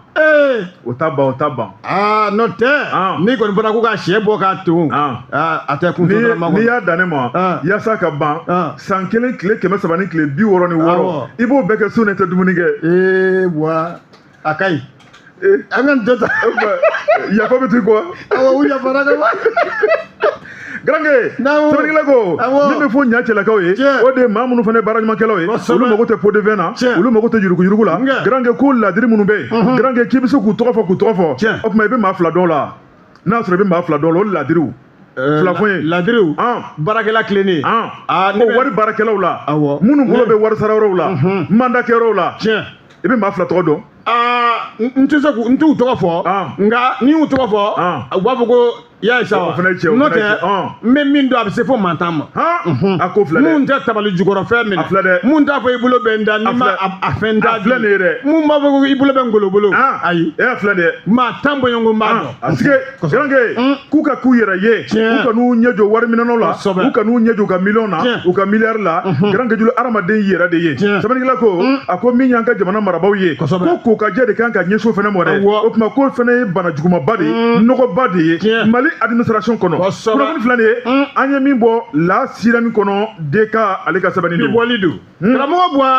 S1: O t'a ban, o t'a ban.
S2: Aa, n'o tɛ, n'i kɔni fɔra ko ka sɛ bɔ k'a ton, a tɛ kun.
S1: N'i y'a dan ne ma, yaasa ka ban, san kelen tile 366, i b'o bɛɛ kɛ su ne tɛ dumuni kɛ.
S2: Ee wa, a ka ɲi. An ka nin tɛ ta.
S1: Yafa bɛ t'i kɔ.
S2: Awɔ, u yafara ka ban.
S1: Garange, sɛbɛnnikɛla ko, min bɛ fɔ ɲa cɛlakaw ye, o de ye maa minnu fana ye baara ɲumankɛlaw ye, olu mago tɛ pot de vin na, olu mago tɛ yuruguyurugu la. Garange ko ladiri minnu bɛ yen, Garange, k'i bɛ se k'u tɔgɔ fɔ, k'u tɔgɔ fɔ, o tuma i bɛ maa fila dɔn o la, n'a sɔrɔ i bɛ maa fila dɔn o la, o ladiriw fila fɔ ye.
S2: Ladiriw, baarakɛla tilennen.
S1: O wari baarakɛlaw la, minnu bolo bɛ wari sara yɔrɔw la, mandat kɛyɔrɔw la, i bɛ maa fila tɔgɔ dɔn.
S2: N tɛ se k'u, n t'u tɔgɔ fɔ, nka n'i y'u tɔgɔ fɔ, u b'a fɔ ko y'a ye sa wa, n'o tɛ n bɛ min dɔn, a bɛ se fo mantan ma.
S1: A ko filɛ dɛ.
S2: Mun tɛ tabali jukɔrɔfɛn minɛ.
S1: A filɛ dɛ.
S2: Mun t'a fɔ i bolo bɛ n da n'i ma a fɛn t'a
S1: di. A filɛ nin ye dɛ.
S2: Mun b'a fɔ ko i bolo bɛ n golo bolo. Ayi.
S1: E filɛ nin ye.
S2: Maa 10 bɔɲɔgɔnko n b'a dɔn.
S1: A sike Garange, k'u ka k'u yɛrɛ ye, k'u ka n'u ɲɛ jɔ wari minɛnw la, k'u ka n'u ɲɛ jɔ u ka miliyɔn na, u ka miliyari la. Garange julu, hadamaden yɛrɛ de ye. Sɛbɛnnikɛla ko, a ko min y'an ka jamana marabaaw ye, ko k'o ka jɛ de kan ka ɲɛsin o fana ma dɛ. O tuma k'o fana ye bana jugumaba de ye, nɔgɔba de ye Mali administration kɔnɔ. Kunnafoni filɛ nin ye, an ye min bɔ La Sirène kɔnɔ, DK ale ka sɛbɛnni don.
S2: Bi bɔli don. Karamɔgɔ Buwa,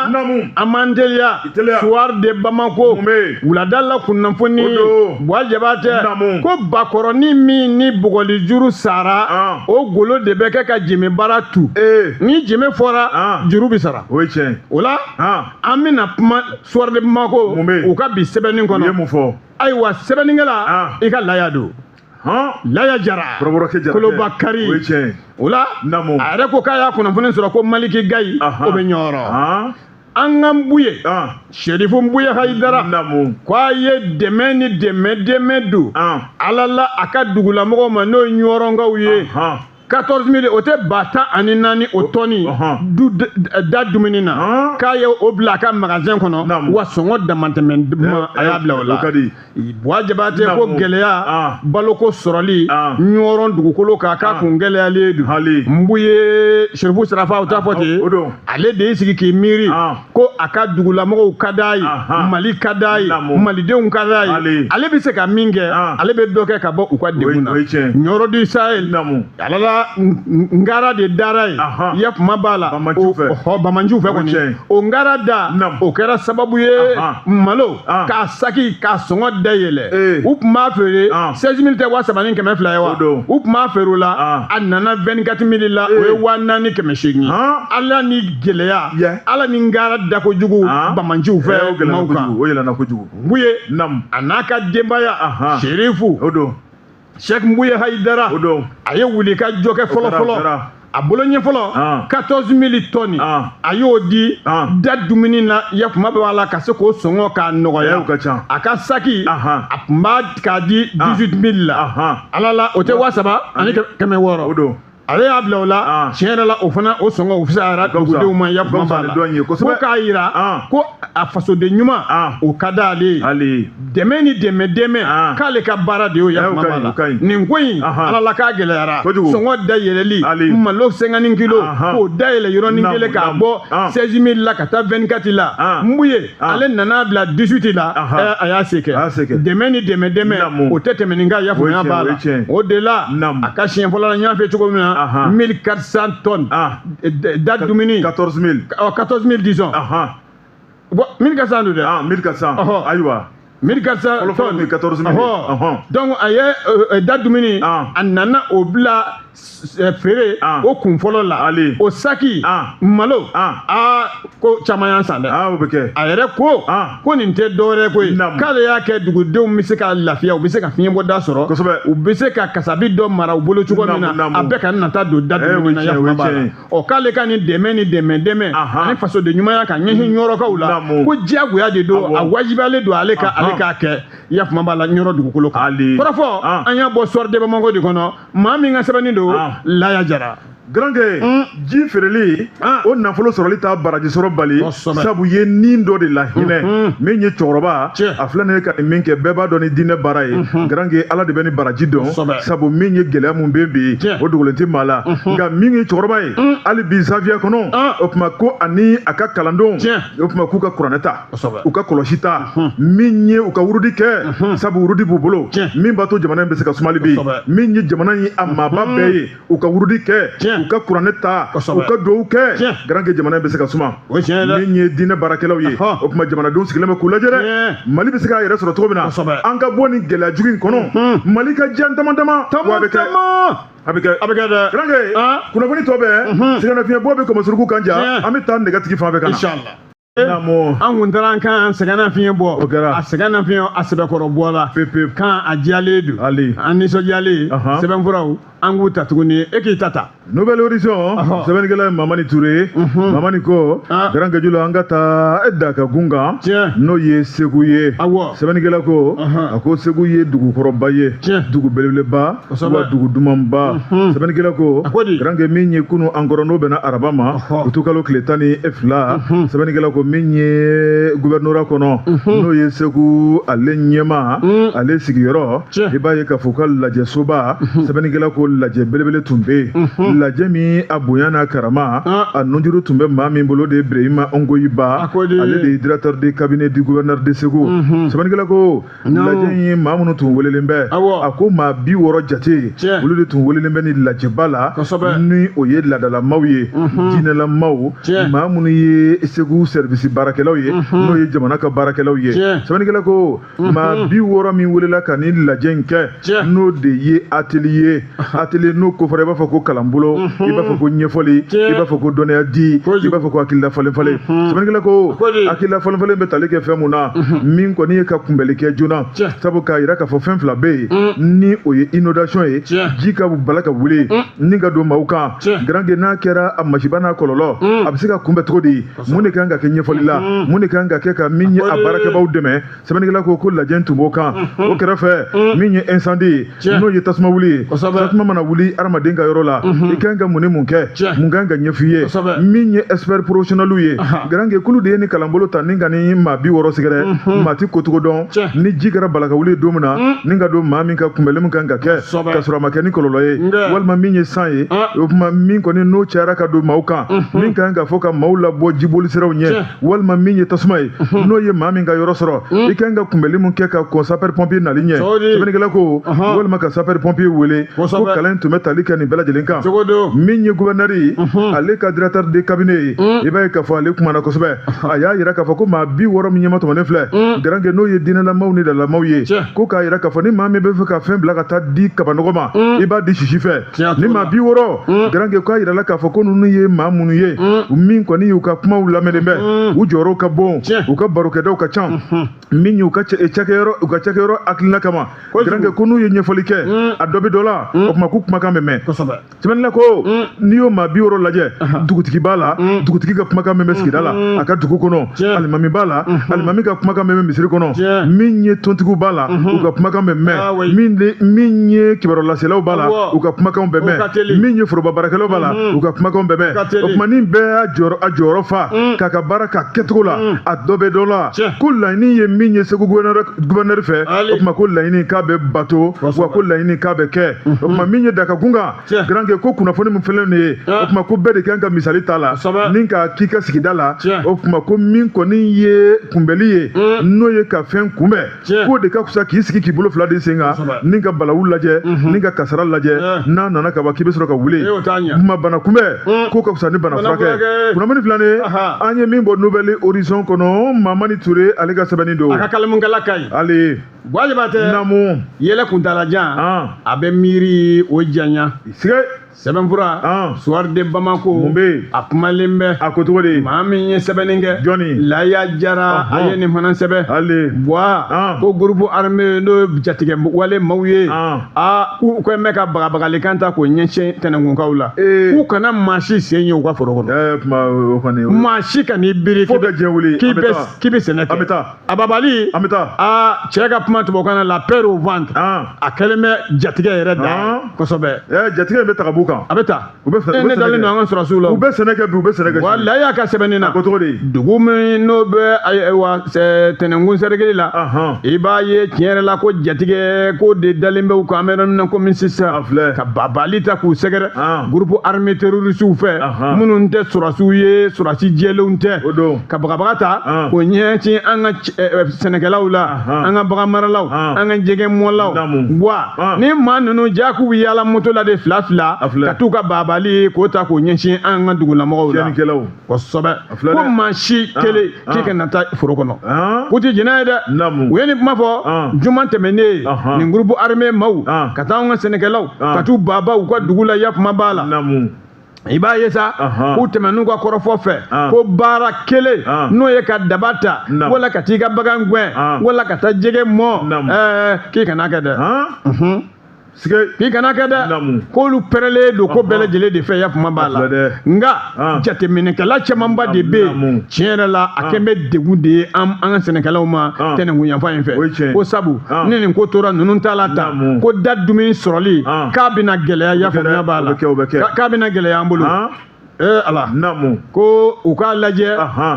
S2: an m'an teliya. Soir de Bamako wulada la kunnafoni, Buwa Jabatɛ, ko bakɔrɔnin min ni bugɔli juru sara, o golo de bɛ kɛ ka jɛmɛ baara tu. Ni jɛmɛ fɔra, juru bɛ sara.
S1: O ye tiɲɛ.
S2: O la an bɛna kuma Soir de Bamako u ka bi sɛbɛnni kɔnɔ.
S1: U ye mun fɔ?
S2: Ayiwa, sɛbɛnnikɛla i ka Laya don. Laya Jara, Kolobakari. O la a yɛrɛ ko k'a y'a kunnafoni sɔrɔ ko Maliki Gayi o bɛ Ɲɔrɔ. An ka Nbuye, Serifu Nbuye Hayidara, ko a ye dɛmɛ ni dɛmɛ don Ala la a ka dugulamɔgɔw ma, n'o ye Ɲɔrɔnkaw ye. 14 000, o tɛ 14,000 o tɔni du da dumuni na, k'a ye o bila a ka magasin kɔnɔ, wa sɔngɔ damatɛmɛ a y'a bila o la. Buwa Jabatɛ ko gɛlɛya baloko sɔrɔli Ɲɔrɔn dugukolo kan, k'a kun gɛlɛyalen don. Nbuye Serifu Sarafa, o t'a fɔ ten, ale de y'i sigi k'i miiri ko a ka dugulamɔgɔw ka d'a ye, Mali ka d'a ye, Malidenw ka d'a ye, ale bɛ se ka min kɛ, ale bɛ dɔ kɛ ka bɔ u ka degun na. Ɲɔrɔ du Sahel, ala la ngara de dara ye, ya kuma b'a la bamanciw fɛ kɔni, o ngara da o kɛra sababu ye malo k'a saki k'a sɔngɔ dayɛlɛ. U tun b'a feere 16 000 tɛ 3200 ye wa, u tun b'a feere o la, a nana 24 000 la, o ye 4800. Ala ni gɛlɛya, ala ni ngara da kojugu bamanciw fɛ maaw kan. Nbuye a n'a ka denbaya Serifu Cheikh Nbuye Hayidara, a ye wuli ka jɔ kɛ fɔlɔ fɔlɔ. A bolo ɲɛ fɔlɔ 14 000 tɔni a y'o di da dumuni na, ya kuma b'a la ka se k'o sɔngɔ k'a nɔgɔya. A ka saki a tun b'a k'a di 18 000 la, ala la o tɛ 3600. Ale y'a bila o la, tiɲɛ yɛrɛ la o fana o sɔngɔ o fisayara dugudenw ma, ya kuma b'a la. Ko k'a yira ko a fasoden ɲuman o ka d'ale ye, dɛmɛ ni dɛmɛ k'ale ka baara de y'o, ya kuma b'a la. Nin ko in ala la k'a gɛlɛyara, sɔngɔ dayɛlɛli malo 50 kilo k'o dayɛlɛ yɔrɔnin kelen k'a bɔ 16 000 la ka taa 24 la, Nbuye ale nana bila 18 la, a y'a se kɛ. Dɛmɛ ni dɛmɛ o tɛ tɛmɛ nin kan, ya faamuya b'a la. O de la a ka siɲɛ fɔlɔ la, n y'a fɛ cogo min na, 1400 tonnes da dumuni
S1: 14 000
S2: 14 000 disons. Bon, 1400 don dɛ.
S1: 1400. Ayiwa,
S2: 1400 tonnes
S1: 14 000.
S2: Donc a ye da dumuni, a nana o bila feere o kun fɔlɔ la, o saki malo aa ko caman y'an san dɛ.
S1: O bɛ kɛ.
S2: A yɛrɛ ko ko nin tɛ dɔwɛrɛ ko ye, k'ale y'a kɛ dugudenw bɛ se ka lafiya, u bɛ se ka fiɲɛbɔda sɔrɔ, u bɛ se ka kasabi dɔ mara u bolo cogo min na, a bɛɛ ka nata don da dumuni na, ya kuma b'a la. Ɔ k'ale ka nin dɛmɛ ni dɛmɛ ani fasoden ɲumanya ka ɲɛsin Ɲɔrɔkaw la, ko diyagoya de don, a wajibiyalen don ale ka ale k'a kɛ, ya kuma b'a la Ɲɔrɔ dugukolo kan. Kɔrɔfɔ an y'a bɔ Soir de Bamako de kɔnɔ, maa min ka sɛbɛnni don Laya Jara.
S1: Garankɛ, ji feereli o nafolo sɔrɔli t'a baraji sɔrɔ bali, sabu ye nin dɔ de la hinɛ min ye cɛkɔrɔba a filɛ nin ye ka nin min kɛ, bɛɛ b'a dɔn ni diinɛ baara ye. Garankɛ, ala de bɛ ni baraji dɔn, sabu min ye gɛlɛya mun bɛ bi o dogolen tɛ maa la, nka min ye cɛkɔrɔba ye hali bi zawiya kɔnɔ, o tuma ko ani a ka kalandenw, o tuma k'u ka kuranɛ ta, u ka kɔlɔsi ta, min ye u ka wurudi kɛ, sabu wurudi b'u bolo min b'a to jamana in bɛ se ka sumali bi, min ye jamana in a maaba bɛɛ ye, u ka wurudi kɛ, u ka kuranɛ ta, u ka duwawu kɛ, garankɛ jamana in bɛ se ka suma. Min ye diinɛ baarakɛlaw ye, o tuma jamanadenw sigilen bɛ k'u lajɛ dɛ, Mali bɛ se k'a yɛrɛ sɔrɔ cogo min na, an ka bɔ nin gɛlɛya jugu in kɔnɔ, Mali ka diya dama dama, wa a bɛ kɛ. A bɛ kɛ, a bɛ kɛ dɛ. Garankɛ, kunnafoni tɔ bɛɛ sɛgɛnnafiɲɛbɔ bɛ kɔmɔsuruku kan ja, an bɛ taa nɛgɛtigi fan fɛ ka na.
S2: An kun taara an kan sɛgɛnnafiɲɛ bɔ, a sɛgɛnnafiɲɛ a sɛbɛkɔrɔ bɔla kan, a diyalen don, an nisɔndiyalen. Sɛbɛnfuraw an k'u ta tuguni, e k'i ta ta.
S1: Nouvel Horizon, sɛbɛnnikɛla ye Mamani Ture. Mamani ko Garankɛ Jula, an ka taa Dakagun kan, n'o ye Segu ye. Sɛbɛnnikɛla ko a ko Segu ye dugukɔrɔba ye, dugu belebeleba wa dugu dumanba. Sɛbɛnnikɛla ko Garankɛ min ye kunu an kɔrɔ, n'o bɛnna araba ma, utukalo tile 12, sɛbɛnnikɛla ko ko min ye gouvernorat kɔnɔ, n'o ye Segu ale ɲɛmaa, ale sigiyɔrɔ, i b'a ye k'a fɔ ka lajɛsoba, sɛbɛnnikɛla ko lajɛ belebele tun bɛ yen, lajɛ min a bonya n'a karama, a nunjuru tun bɛ maa min bolo de, Ibrahima Ongoyiba, ale de ye directeur de cabinet du gouverneur de Segu. Sɛbɛnnikɛla ko lajɛ in ye maa minnu tun welelen bɛ, a ko maa 60 jate, olu de tun welelen bɛ ni lajɛba la, ni o ye laadalamaw ye, diinɛlamaw, maa minnu ye Segu service baarakɛlaw ye, n'o ye jamana ka baarakɛlaw ye. Sɛbɛnnikɛla ko maa 60 min welela ka ni lajɛ in kɛ, n'o de ye atelier, atelier n'o ko fɔra, i b'a fɔ ko kalanbolo, i b'a fɔ ko ɲɛfɔli, i b'a fɔ ko dɔnniya di, i b'a fɔ ko hakilila falen falen. Sɛbɛnnikɛla ko hakilila falen falen bɛ tali kɛ fɛn mun na, min kɔni ye ka kunbɛli kɛ joona, sabu k'a yira k'a fɔ fɛn fila bɛ yen, ni o ye inondation ye, ji ka bala ka wuli ni ka don maaw kan, garange n'a kɛra a masiba n'a kɔlɔlɔ, a bɛ se ka kunbɛn cogo di, mun de kan ka kɛ ɲɛfɔli la, mun de kan ka kɛ ka min ye a baarakɛbaw dɛmɛ. Sɛbɛnnikɛla ko lajɛ tun b'o kan. O kɛrɛfɛ, min ye incendie ye, n'o ye tasuma wuli ye, tasuma mana wuli hadamaden ka yɔrɔ la, i kan ka mun ni mun kɛ, mun kan ka ɲɛf'i ye. Min ye expert professionnel ye, garange kulu de ye ni kalanbolo ta ni ka ni maa 60 sɛgɛrɛ, maa ti kocogo dɔn, ni ji kɛra bala ka wuli don min na, ni ka don maa min ka kunbɛli min kan ka kɛ ka sɔrɔ a ma kɛ ni kɔlɔlɔ ye, walima min ye san ye, o tuma min kɔni n'o cayara ka don maaw kan, min kan ka fɔ ka maaw labɔ jiboli siraw ɲɛ, walima min ye tasuma ye, n'o ye maa min ka yɔrɔ sɔrɔ, i kan ka kunbɛli mun kɛ ka kɔn sapeur pompier nali ɲɛ. Sɛbɛnnikɛla ko walima ka sapeur pompier wele, ko kalan tun bɛ tali kɛ nin bɛɛ lajɛlen kan. Min ye gouverneur ye, ale ka directeur de cabinet ye, i b'a ye k'a fɔ ale kumana kosɛbɛ. A y'a yira k'a fɔ ko maa 60 min ɲɛmatɔmɔnen filɛ, garange n'o ye diinɛlamaw ni lalamaw ye, ko k'a yira k'a fɔ ni maa min bɛ fɛ ka fɛn bila ka taa di kabanɔgɔ ma, i b'a di sisi fɛ. Ni maa 60, garange k'a yirala k'a fɔ ko ninnu ye maa minnu ye, min kɔni y'u ka kumaw lamɛnnen bɛ, u jɔyɔrɔw ka bon, u ka barokɛdaw ka ca, min y'u ka cakɛyɔrɔ, u ka cakɛyɔrɔ hakilina kama, garange ko n'u ye ɲɛfɔli kɛ, a dɔ bɛ dɔ la, o tuma k'u kumakan bɛ mɛn. Sɛbɛnnikɛla ko n'i y'o maa 60 lajɛ, dugutigi b'a la, dugutigi ka kumakan mɛn bɛ sigida la a ka dugu kɔnɔ, alimami b'a la, alimami ka kumakan mɛn bɛ misiri kɔnɔ, min ye tontigiw b'a la, u ka kumakan bɛ mɛn, min ye kibaruyalaselaw b'a la, u ka kumakanw bɛ mɛn, min ye foroba baarakɛlaw b'a la, u ka kumakanw bɛ mɛn. O tuma ni bɛɛ y'a jɔyɔrɔ fa k'a ka baara k'a kɛcogo la, a dɔ bɛ dɔ la. Ko laɲini ye min ye Segu gouverneur fɛ, o tuma ko laɲini k'a bɛ bato, wa ko laɲini k'a bɛ kɛ. O tuma min ye Dakagun kan, garange ko kunnafoni min filɛ nin ye, o tuma ko bɛɛ de kan ka misali ta la ni ka k'i ka sigida la. O tuma ko min kɔni ye kunbɛli ye, n'o ye ka fɛn kunbɛn, k'o de ka fisa k'i sigi k'i bolo fila de sen kan ni ka balawu lajɛ, ni ka kasara lajɛ, n'a nana ka ban k'i bɛ sɔrɔ ka wuli. Kuma bana kunbɛn k'o ka fisa ni bana furakɛ. Kunnafoni filɛ nin ye, an ye min bɔ Nouvelle Horizon kɔnɔ, Mamani Ture ale ka sɛbɛnni don.
S2: A ka kalamukɛla ka ɲi.
S1: Ale
S2: Buwa Jabatɛ.
S1: Naamu.
S2: Yɛlɛ kuntalajan, a bɛ miiri o janya.
S1: Sigɛ.
S2: Sɛbɛnfura Soir de Bamako.
S1: Mun bɛ yen?
S2: A kumalen bɛ.
S1: A ko cogo di?
S2: Maa min ye sɛbɛnni kɛ.
S1: Jɔnni?
S2: Laya Jara, a ye nin fana sɛbɛn.
S1: Ale.
S2: Buwa ko groupe armé n'o ye jatigɛ wale maaw ye. Aa, k'u kɔni bɛ ka bagabagalikan ta k'o ɲɛsin Tɛnɛnkunkaw la. K'u kana maa si sen ye u ka foro kɔnɔ.
S1: Kuma o kɔni.
S2: Maa si kan'i biri.
S1: Fo ka diɲɛ wuli.
S2: K'i bɛ sɛnɛ kɛ.
S1: An bɛ taa.
S2: A babali.
S1: An bɛ taa.
S2: Aa, cɛ ka kuma tubabukan na, la peur au ventre. A kɛlen bɛ jatigɛ yɛrɛ da ye kosɛbɛ.
S1: Jatigɛ in bɛ ta ka b'u kan.
S2: A bɛ taa.
S1: U bɛ
S2: ne dalen don an ka sɔrɔdasiw la.
S1: U bɛ sɛnɛ kɛ bi, u bɛ sɛnɛ kɛ sini.
S2: Walayi, a ka sɛbɛnni na.
S1: A ko cogo di?
S2: Dugu min n'o bɛ ayiwa Tɛnɛnkun sɛrɛkili la. I b'a ye tiɲɛ yɛrɛ la ko jatigɛ ko de dalen bɛ u kan, an bɛ yɔrɔ min na komi sisan.
S1: A filɛ.
S2: Ka babali ta k'u sɛgɛrɛ. Groupe armé terroriste fɛ. Minnu tɛ sɔrɔdasiw ye, sɔrɔdasi jɛlenw tɛ.
S1: O don.
S2: Ka bagabaga ta k'o ɲɛsin an ka sɛnɛkɛlaw la, an ka baganmaralaw, an ka jɛgɛmɔlaw. Wa ni maa ninnu ja k'u bɛ yaala moto la de fila fila ka t'u ka babali k'o ta k'o ɲɛsin an ka dugulamɔgɔw la.
S1: Tiɲɛnikɛlaw.
S2: Kosɛbɛ. Ko maa si kelen k'i kana taa foro kɔnɔ. K'u ti jɛn'a ye dɛ. U ye nin kuma fɔ juma tɛmɛnen, nin groupe armé maaw ka taa an ka sɛnɛkɛlaw ka t'u baba u ka dugu la, yakuma b'a la. I b'a ye sa, k'u tɛmɛn'u ka kɔrɔfɔ fɛ ko baara kelen n'o ye ka daba ta, wala ka t'i ka bagan gɛn, wala ka taa jɛgɛ mɔ, k'i kana kɛ dɛ. K'i kana kɛ dɛ. K'olu pɛrɛlen don ko bɛɛ lajɛlen de fɛ, yakuma b'a la. Nka jateminɛkɛla camanba de bɛ yen, tiɲɛ yɛrɛ la a kɛn bɛ degun de ye an ka sɛnɛkɛlaw ma Tɛnɛnkun yanfan in fɛ. Ko sabu ni nin ko tora ninnu ta la tan, ko da dumuni sɔrɔli k'a bɛna gɛlɛya, yafaamuya b'a la, k'a bɛna gɛlɛya an bolo. Ala
S1: naamu
S2: ko u k'a lajɛ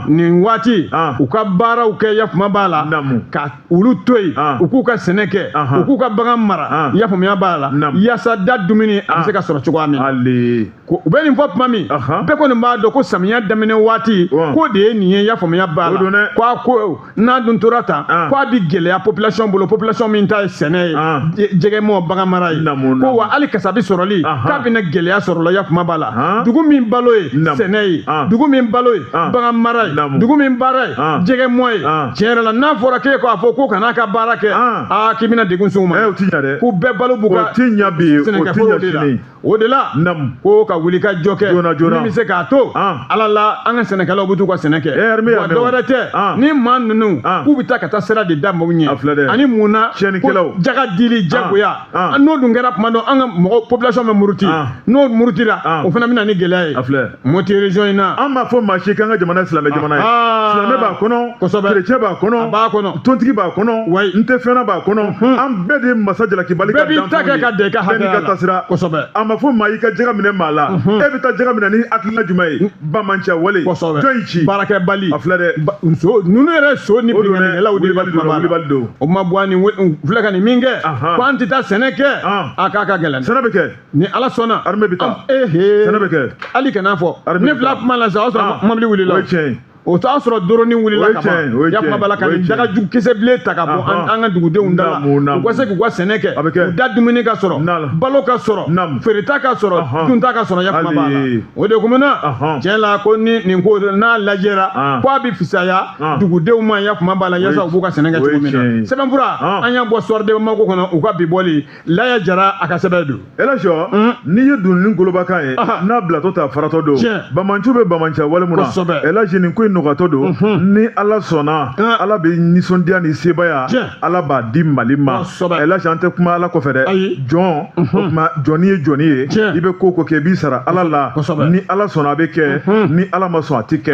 S2: nin waati u ka baaraw kɛ yafama b'a la ka olu to yen u k'u ka sɛnɛ kɛ u k'u ka bagan mara yafaamuya b'a la yaasa da dumuni a bɛ se ka sɔrɔ cogoya min na ko u bɛ nin fɔ tuma min bɛɛ kɔni b'a dɔn ko samiya daminɛ waati k'o de ye nin ye yafaamuya b'a la ko a ko n'a dun tora tan ko a bɛ gɛlɛya population bolo population min ta ye sɛnɛ ye jɛgɛmɔ bagan mara ye ko wa hali kasabi sɔrɔli k'a bɛna gɛlɛya sɔrɔ la yafama b'a la dugu min balo ye sɛnɛ ye dugu min balo ye bagan mara ye dugu min baara ye jɛgɛmɔ ye tiɲɛ yɛrɛ la n'a fɔra k'e k'a fɔ ko kan'a ka baara kɛ aa k'i bɛna degun s'u ma k'u bɛɛ balo b'u ka sɛnɛkɛforo de la o de la ko ka wuli ka jɔ kɛ min bɛ se k'a to ala la an ka sɛnɛkɛlaw bɛ t'u ka sɛnɛ kɛ wa dɔwɛrɛ tɛ ni maa ninnu k'u bɛ taa ka taa sira de da maaw ɲɛ ani mun na ko jaga dili jagoya n'o dun kɛra tuma dɔ an ka mɔgɔ population bɛ muruti n'o murutira o fana bɛ na ni gɛlɛya ye Moti région in na
S1: an m'a fɔ maa si k'an ka jamana silamɛ jamana ye silamɛ b'a kɔnɔ kerecɛn b'a kɔnɔ
S2: a b'a kɔnɔ
S1: tontigi b'a kɔnɔ n tɛ fɛnna b'a kɔnɔ an bɛɛ de ye masa jalakibali
S2: ka bɛɛ b'i ta kɛ ka dan i ka
S1: hakɛya la bɛɛ n'i ka taasira
S2: kosɛbɛ
S1: a ma fɔ maa y'i ka jaga minɛ maa la e bɛ taa jaga minɛ ni hakilina jumɛn ye banbaanciya wale jɔn y'i ci
S2: baarakɛbali
S1: a filɛ
S2: dɛ so ninnu yɛrɛ so ni binkannikɛlaw de bɛ kuma
S1: wulibali don
S2: o ma bɔ ni filɛ ka nin min kɛ ko an tɛ taa sɛnɛ kɛ a k'a ka gɛlɛn
S1: sɛnɛ bɛ kɛ
S2: ni ala sɔnna
S1: armée bɛ taa sɛnɛ bɛ kɛ
S2: hali kan'a fɔ ne fila kuma la sa o y'a sɔrɔ mobili wulila
S1: o ye tiɲɛ ye
S2: o t'a sɔrɔ doroni wulila ka ban yafama b'a la ka nin dagajugu kisɛ bilen ta ka bɔ an ka dugudenw da la u ka se k'u ka sɛnɛ kɛ u da dumuni ka sɔrɔ balo ka sɔrɔ feereta ka sɔrɔ dunta ka sɔrɔ yafama b'a la o de kun na tiɲɛ la ko ni nin ko n'a lajɛra ko a bɛ fisaya dugudenw ma yafama b'a la yaasa u b'u ka sɛnɛ kɛ cogo min na sɛbɛnfura an y'a bɔ Soir de Bamako kɔnɔ u ka bi bɔli Laya Jara a ka sɛbɛn don.
S1: Elajɔ n'i ye dunun golobakan ye n'a bilatɔ ta faratɔ don banbaanciw bɛ banbaanciya wale mun na Elaji nin ko in nɔgɔyatɔ don ni Ala sɔnna Ala bɛ nisɔndiya ni sebaaya Ala b'a di Mali ma Elaji an tɛ kuma Ala kɔfɛ dɛ jɔn o tuma jɔnni ye jɔnni ye i bɛ ko ko kɛ i b'i sara Ala la ni Ala sɔnna a bɛ kɛ ni Ala ma sɔn a tɛ kɛ.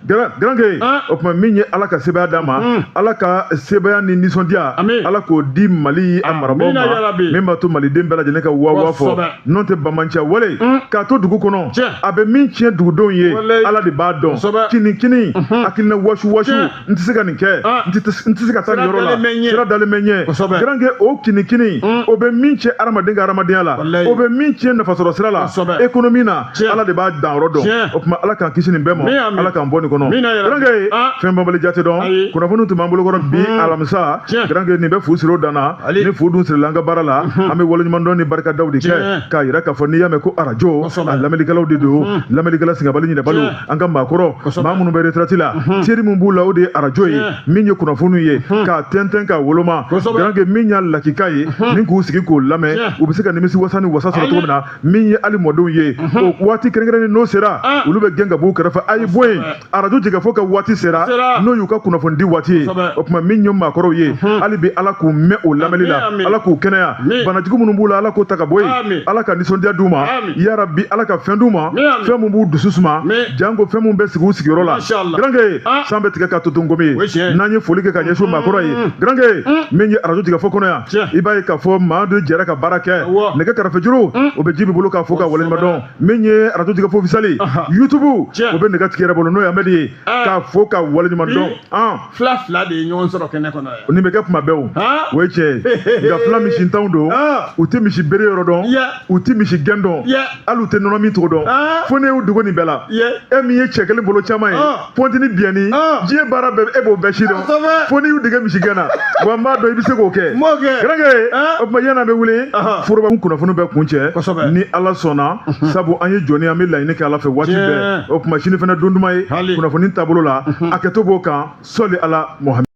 S1: Garanke o tuma min ye Ala ka sebaaya d'a ma Ala ka sebaaya ni nisɔndiya Ala k'o di Mali a marabaaw ma min b'a to maliden bɛɛ lajɛlen ka wa fɔ n'o tɛ banbaanciya wale k'a to dugu kɔnɔ a bɛ min tiɲɛ dugudenw ye Ala de b'a dɔn kini kini hakilina wasu wasu n tɛ se ka nin kɛ n tɛ se ka taa nin yɔrɔ la sira dalen bɛ ɲɛ Garanke o kini kini o bɛ min tiɲɛ hadamaden ka hadamadenya la o bɛ min tiɲɛ nafasɔrɔ sira la économie na Ala de b'a danyɔrɔ dɔn o tuma Ala k'an kisi nin bɛɛ ma Ala k'an bɔ nin kɔnɔ Garanke fɛn banbali jate dɔn kunnafoni tun b'an bolokɔrɔ bi alamisa Garanke nin bɛ fu siri o dan na ni fu dun sirila an ka baara la an bɛ waleɲumandɔn ni barikadaw de kɛ k'a yira k'a fɔ n'i y'a mɛn ko arajo a lamɛnnikɛlaw de don lamɛnnikɛla singabali ɲinɛbali an ka maakɔrɔ maa minnu bɛ retraite la teri min b'u la o de ye arajo ye min ye kunnafoniw ye k'a tɛntɛn k'a woloma Garanke min y'a lakika ye ni k'u sigi k'o lamɛn u bɛ se ka nimisi wasa ni wasa sɔrɔ cogo min na min ye hali mɔdenw ye o waati kɛrɛnkɛrɛnnen n'o sera olu bɛ gɛn ka b'u kɛrɛfɛ a ye bɔ yen arajo jɛkafɔ ka waati sera n'o y'u ka kunnafoni di waati ye o tuma min ye maakɔrɔw ye hali bi Ala k'u mɛn o lamɛnni la Ala k'u kɛnɛya banajugu minnu b'u la Ala k'o ta ka bɔ yen Ala ka nisɔndiya d'u ma yarabi Ala ka fɛn d'u ma fɛn min b'u dusu suma janko fɛn min bɛ sigi u sigiyɔrɔ la Garanke san bɛ tigɛ ka to nkomi ye n'an ye foli kɛ ka ɲɛsin maakɔrɔ ye Garanke min ye arajo jɛkafɔ kɔnɔ yan i b'a ye k'a fɔ maa dɔ jɛra ka baara kɛ nɛgɛ karafejuru o bɛ Jibi bolo k'a fo ka waleɲuman dɔn min ye arajo jɛkafɔ officiel YouTube o bɛ nɛgɛ tigi yɛrɛ bolo n'o ye Amɛdi ye k'a fo ka waleɲuman dɔn
S2: fila fila de ye ɲɔgɔn sɔrɔ kɛnɛ kɔnɔ yan
S1: nin bɛ kɛ kuma bɛɛ o o ye tiɲɛ ye nka fila misi ntanw don u tɛ misi bere yɔrɔ dɔn u tɛ misi gɛn dɔn hali u tɛ nɔnɔ min cogo dɔn fo ne y'u dogo nin bɛɛ la e min ye cɛ kelen bolo caman ye pɔnti ni biyɛnni diɲɛ baara bɛɛ e b'o bɛɛ si dɔn fo n'i y'u dege misi gɛn na wa n b'a dɔn i bɛ se k'o kɛ Garanke o tuma yanni an bɛ wuli foroba kunnafoni bɛɛ kuncɛ ni Ala sɔnna sabu an ye jɔni an bɛ laɲini kɛ Ala fɛ waati bɛɛ o tuma sini fana don duman ye kunnafoni taabolo la hakɛto b'o kan sɔli ala Muhammed.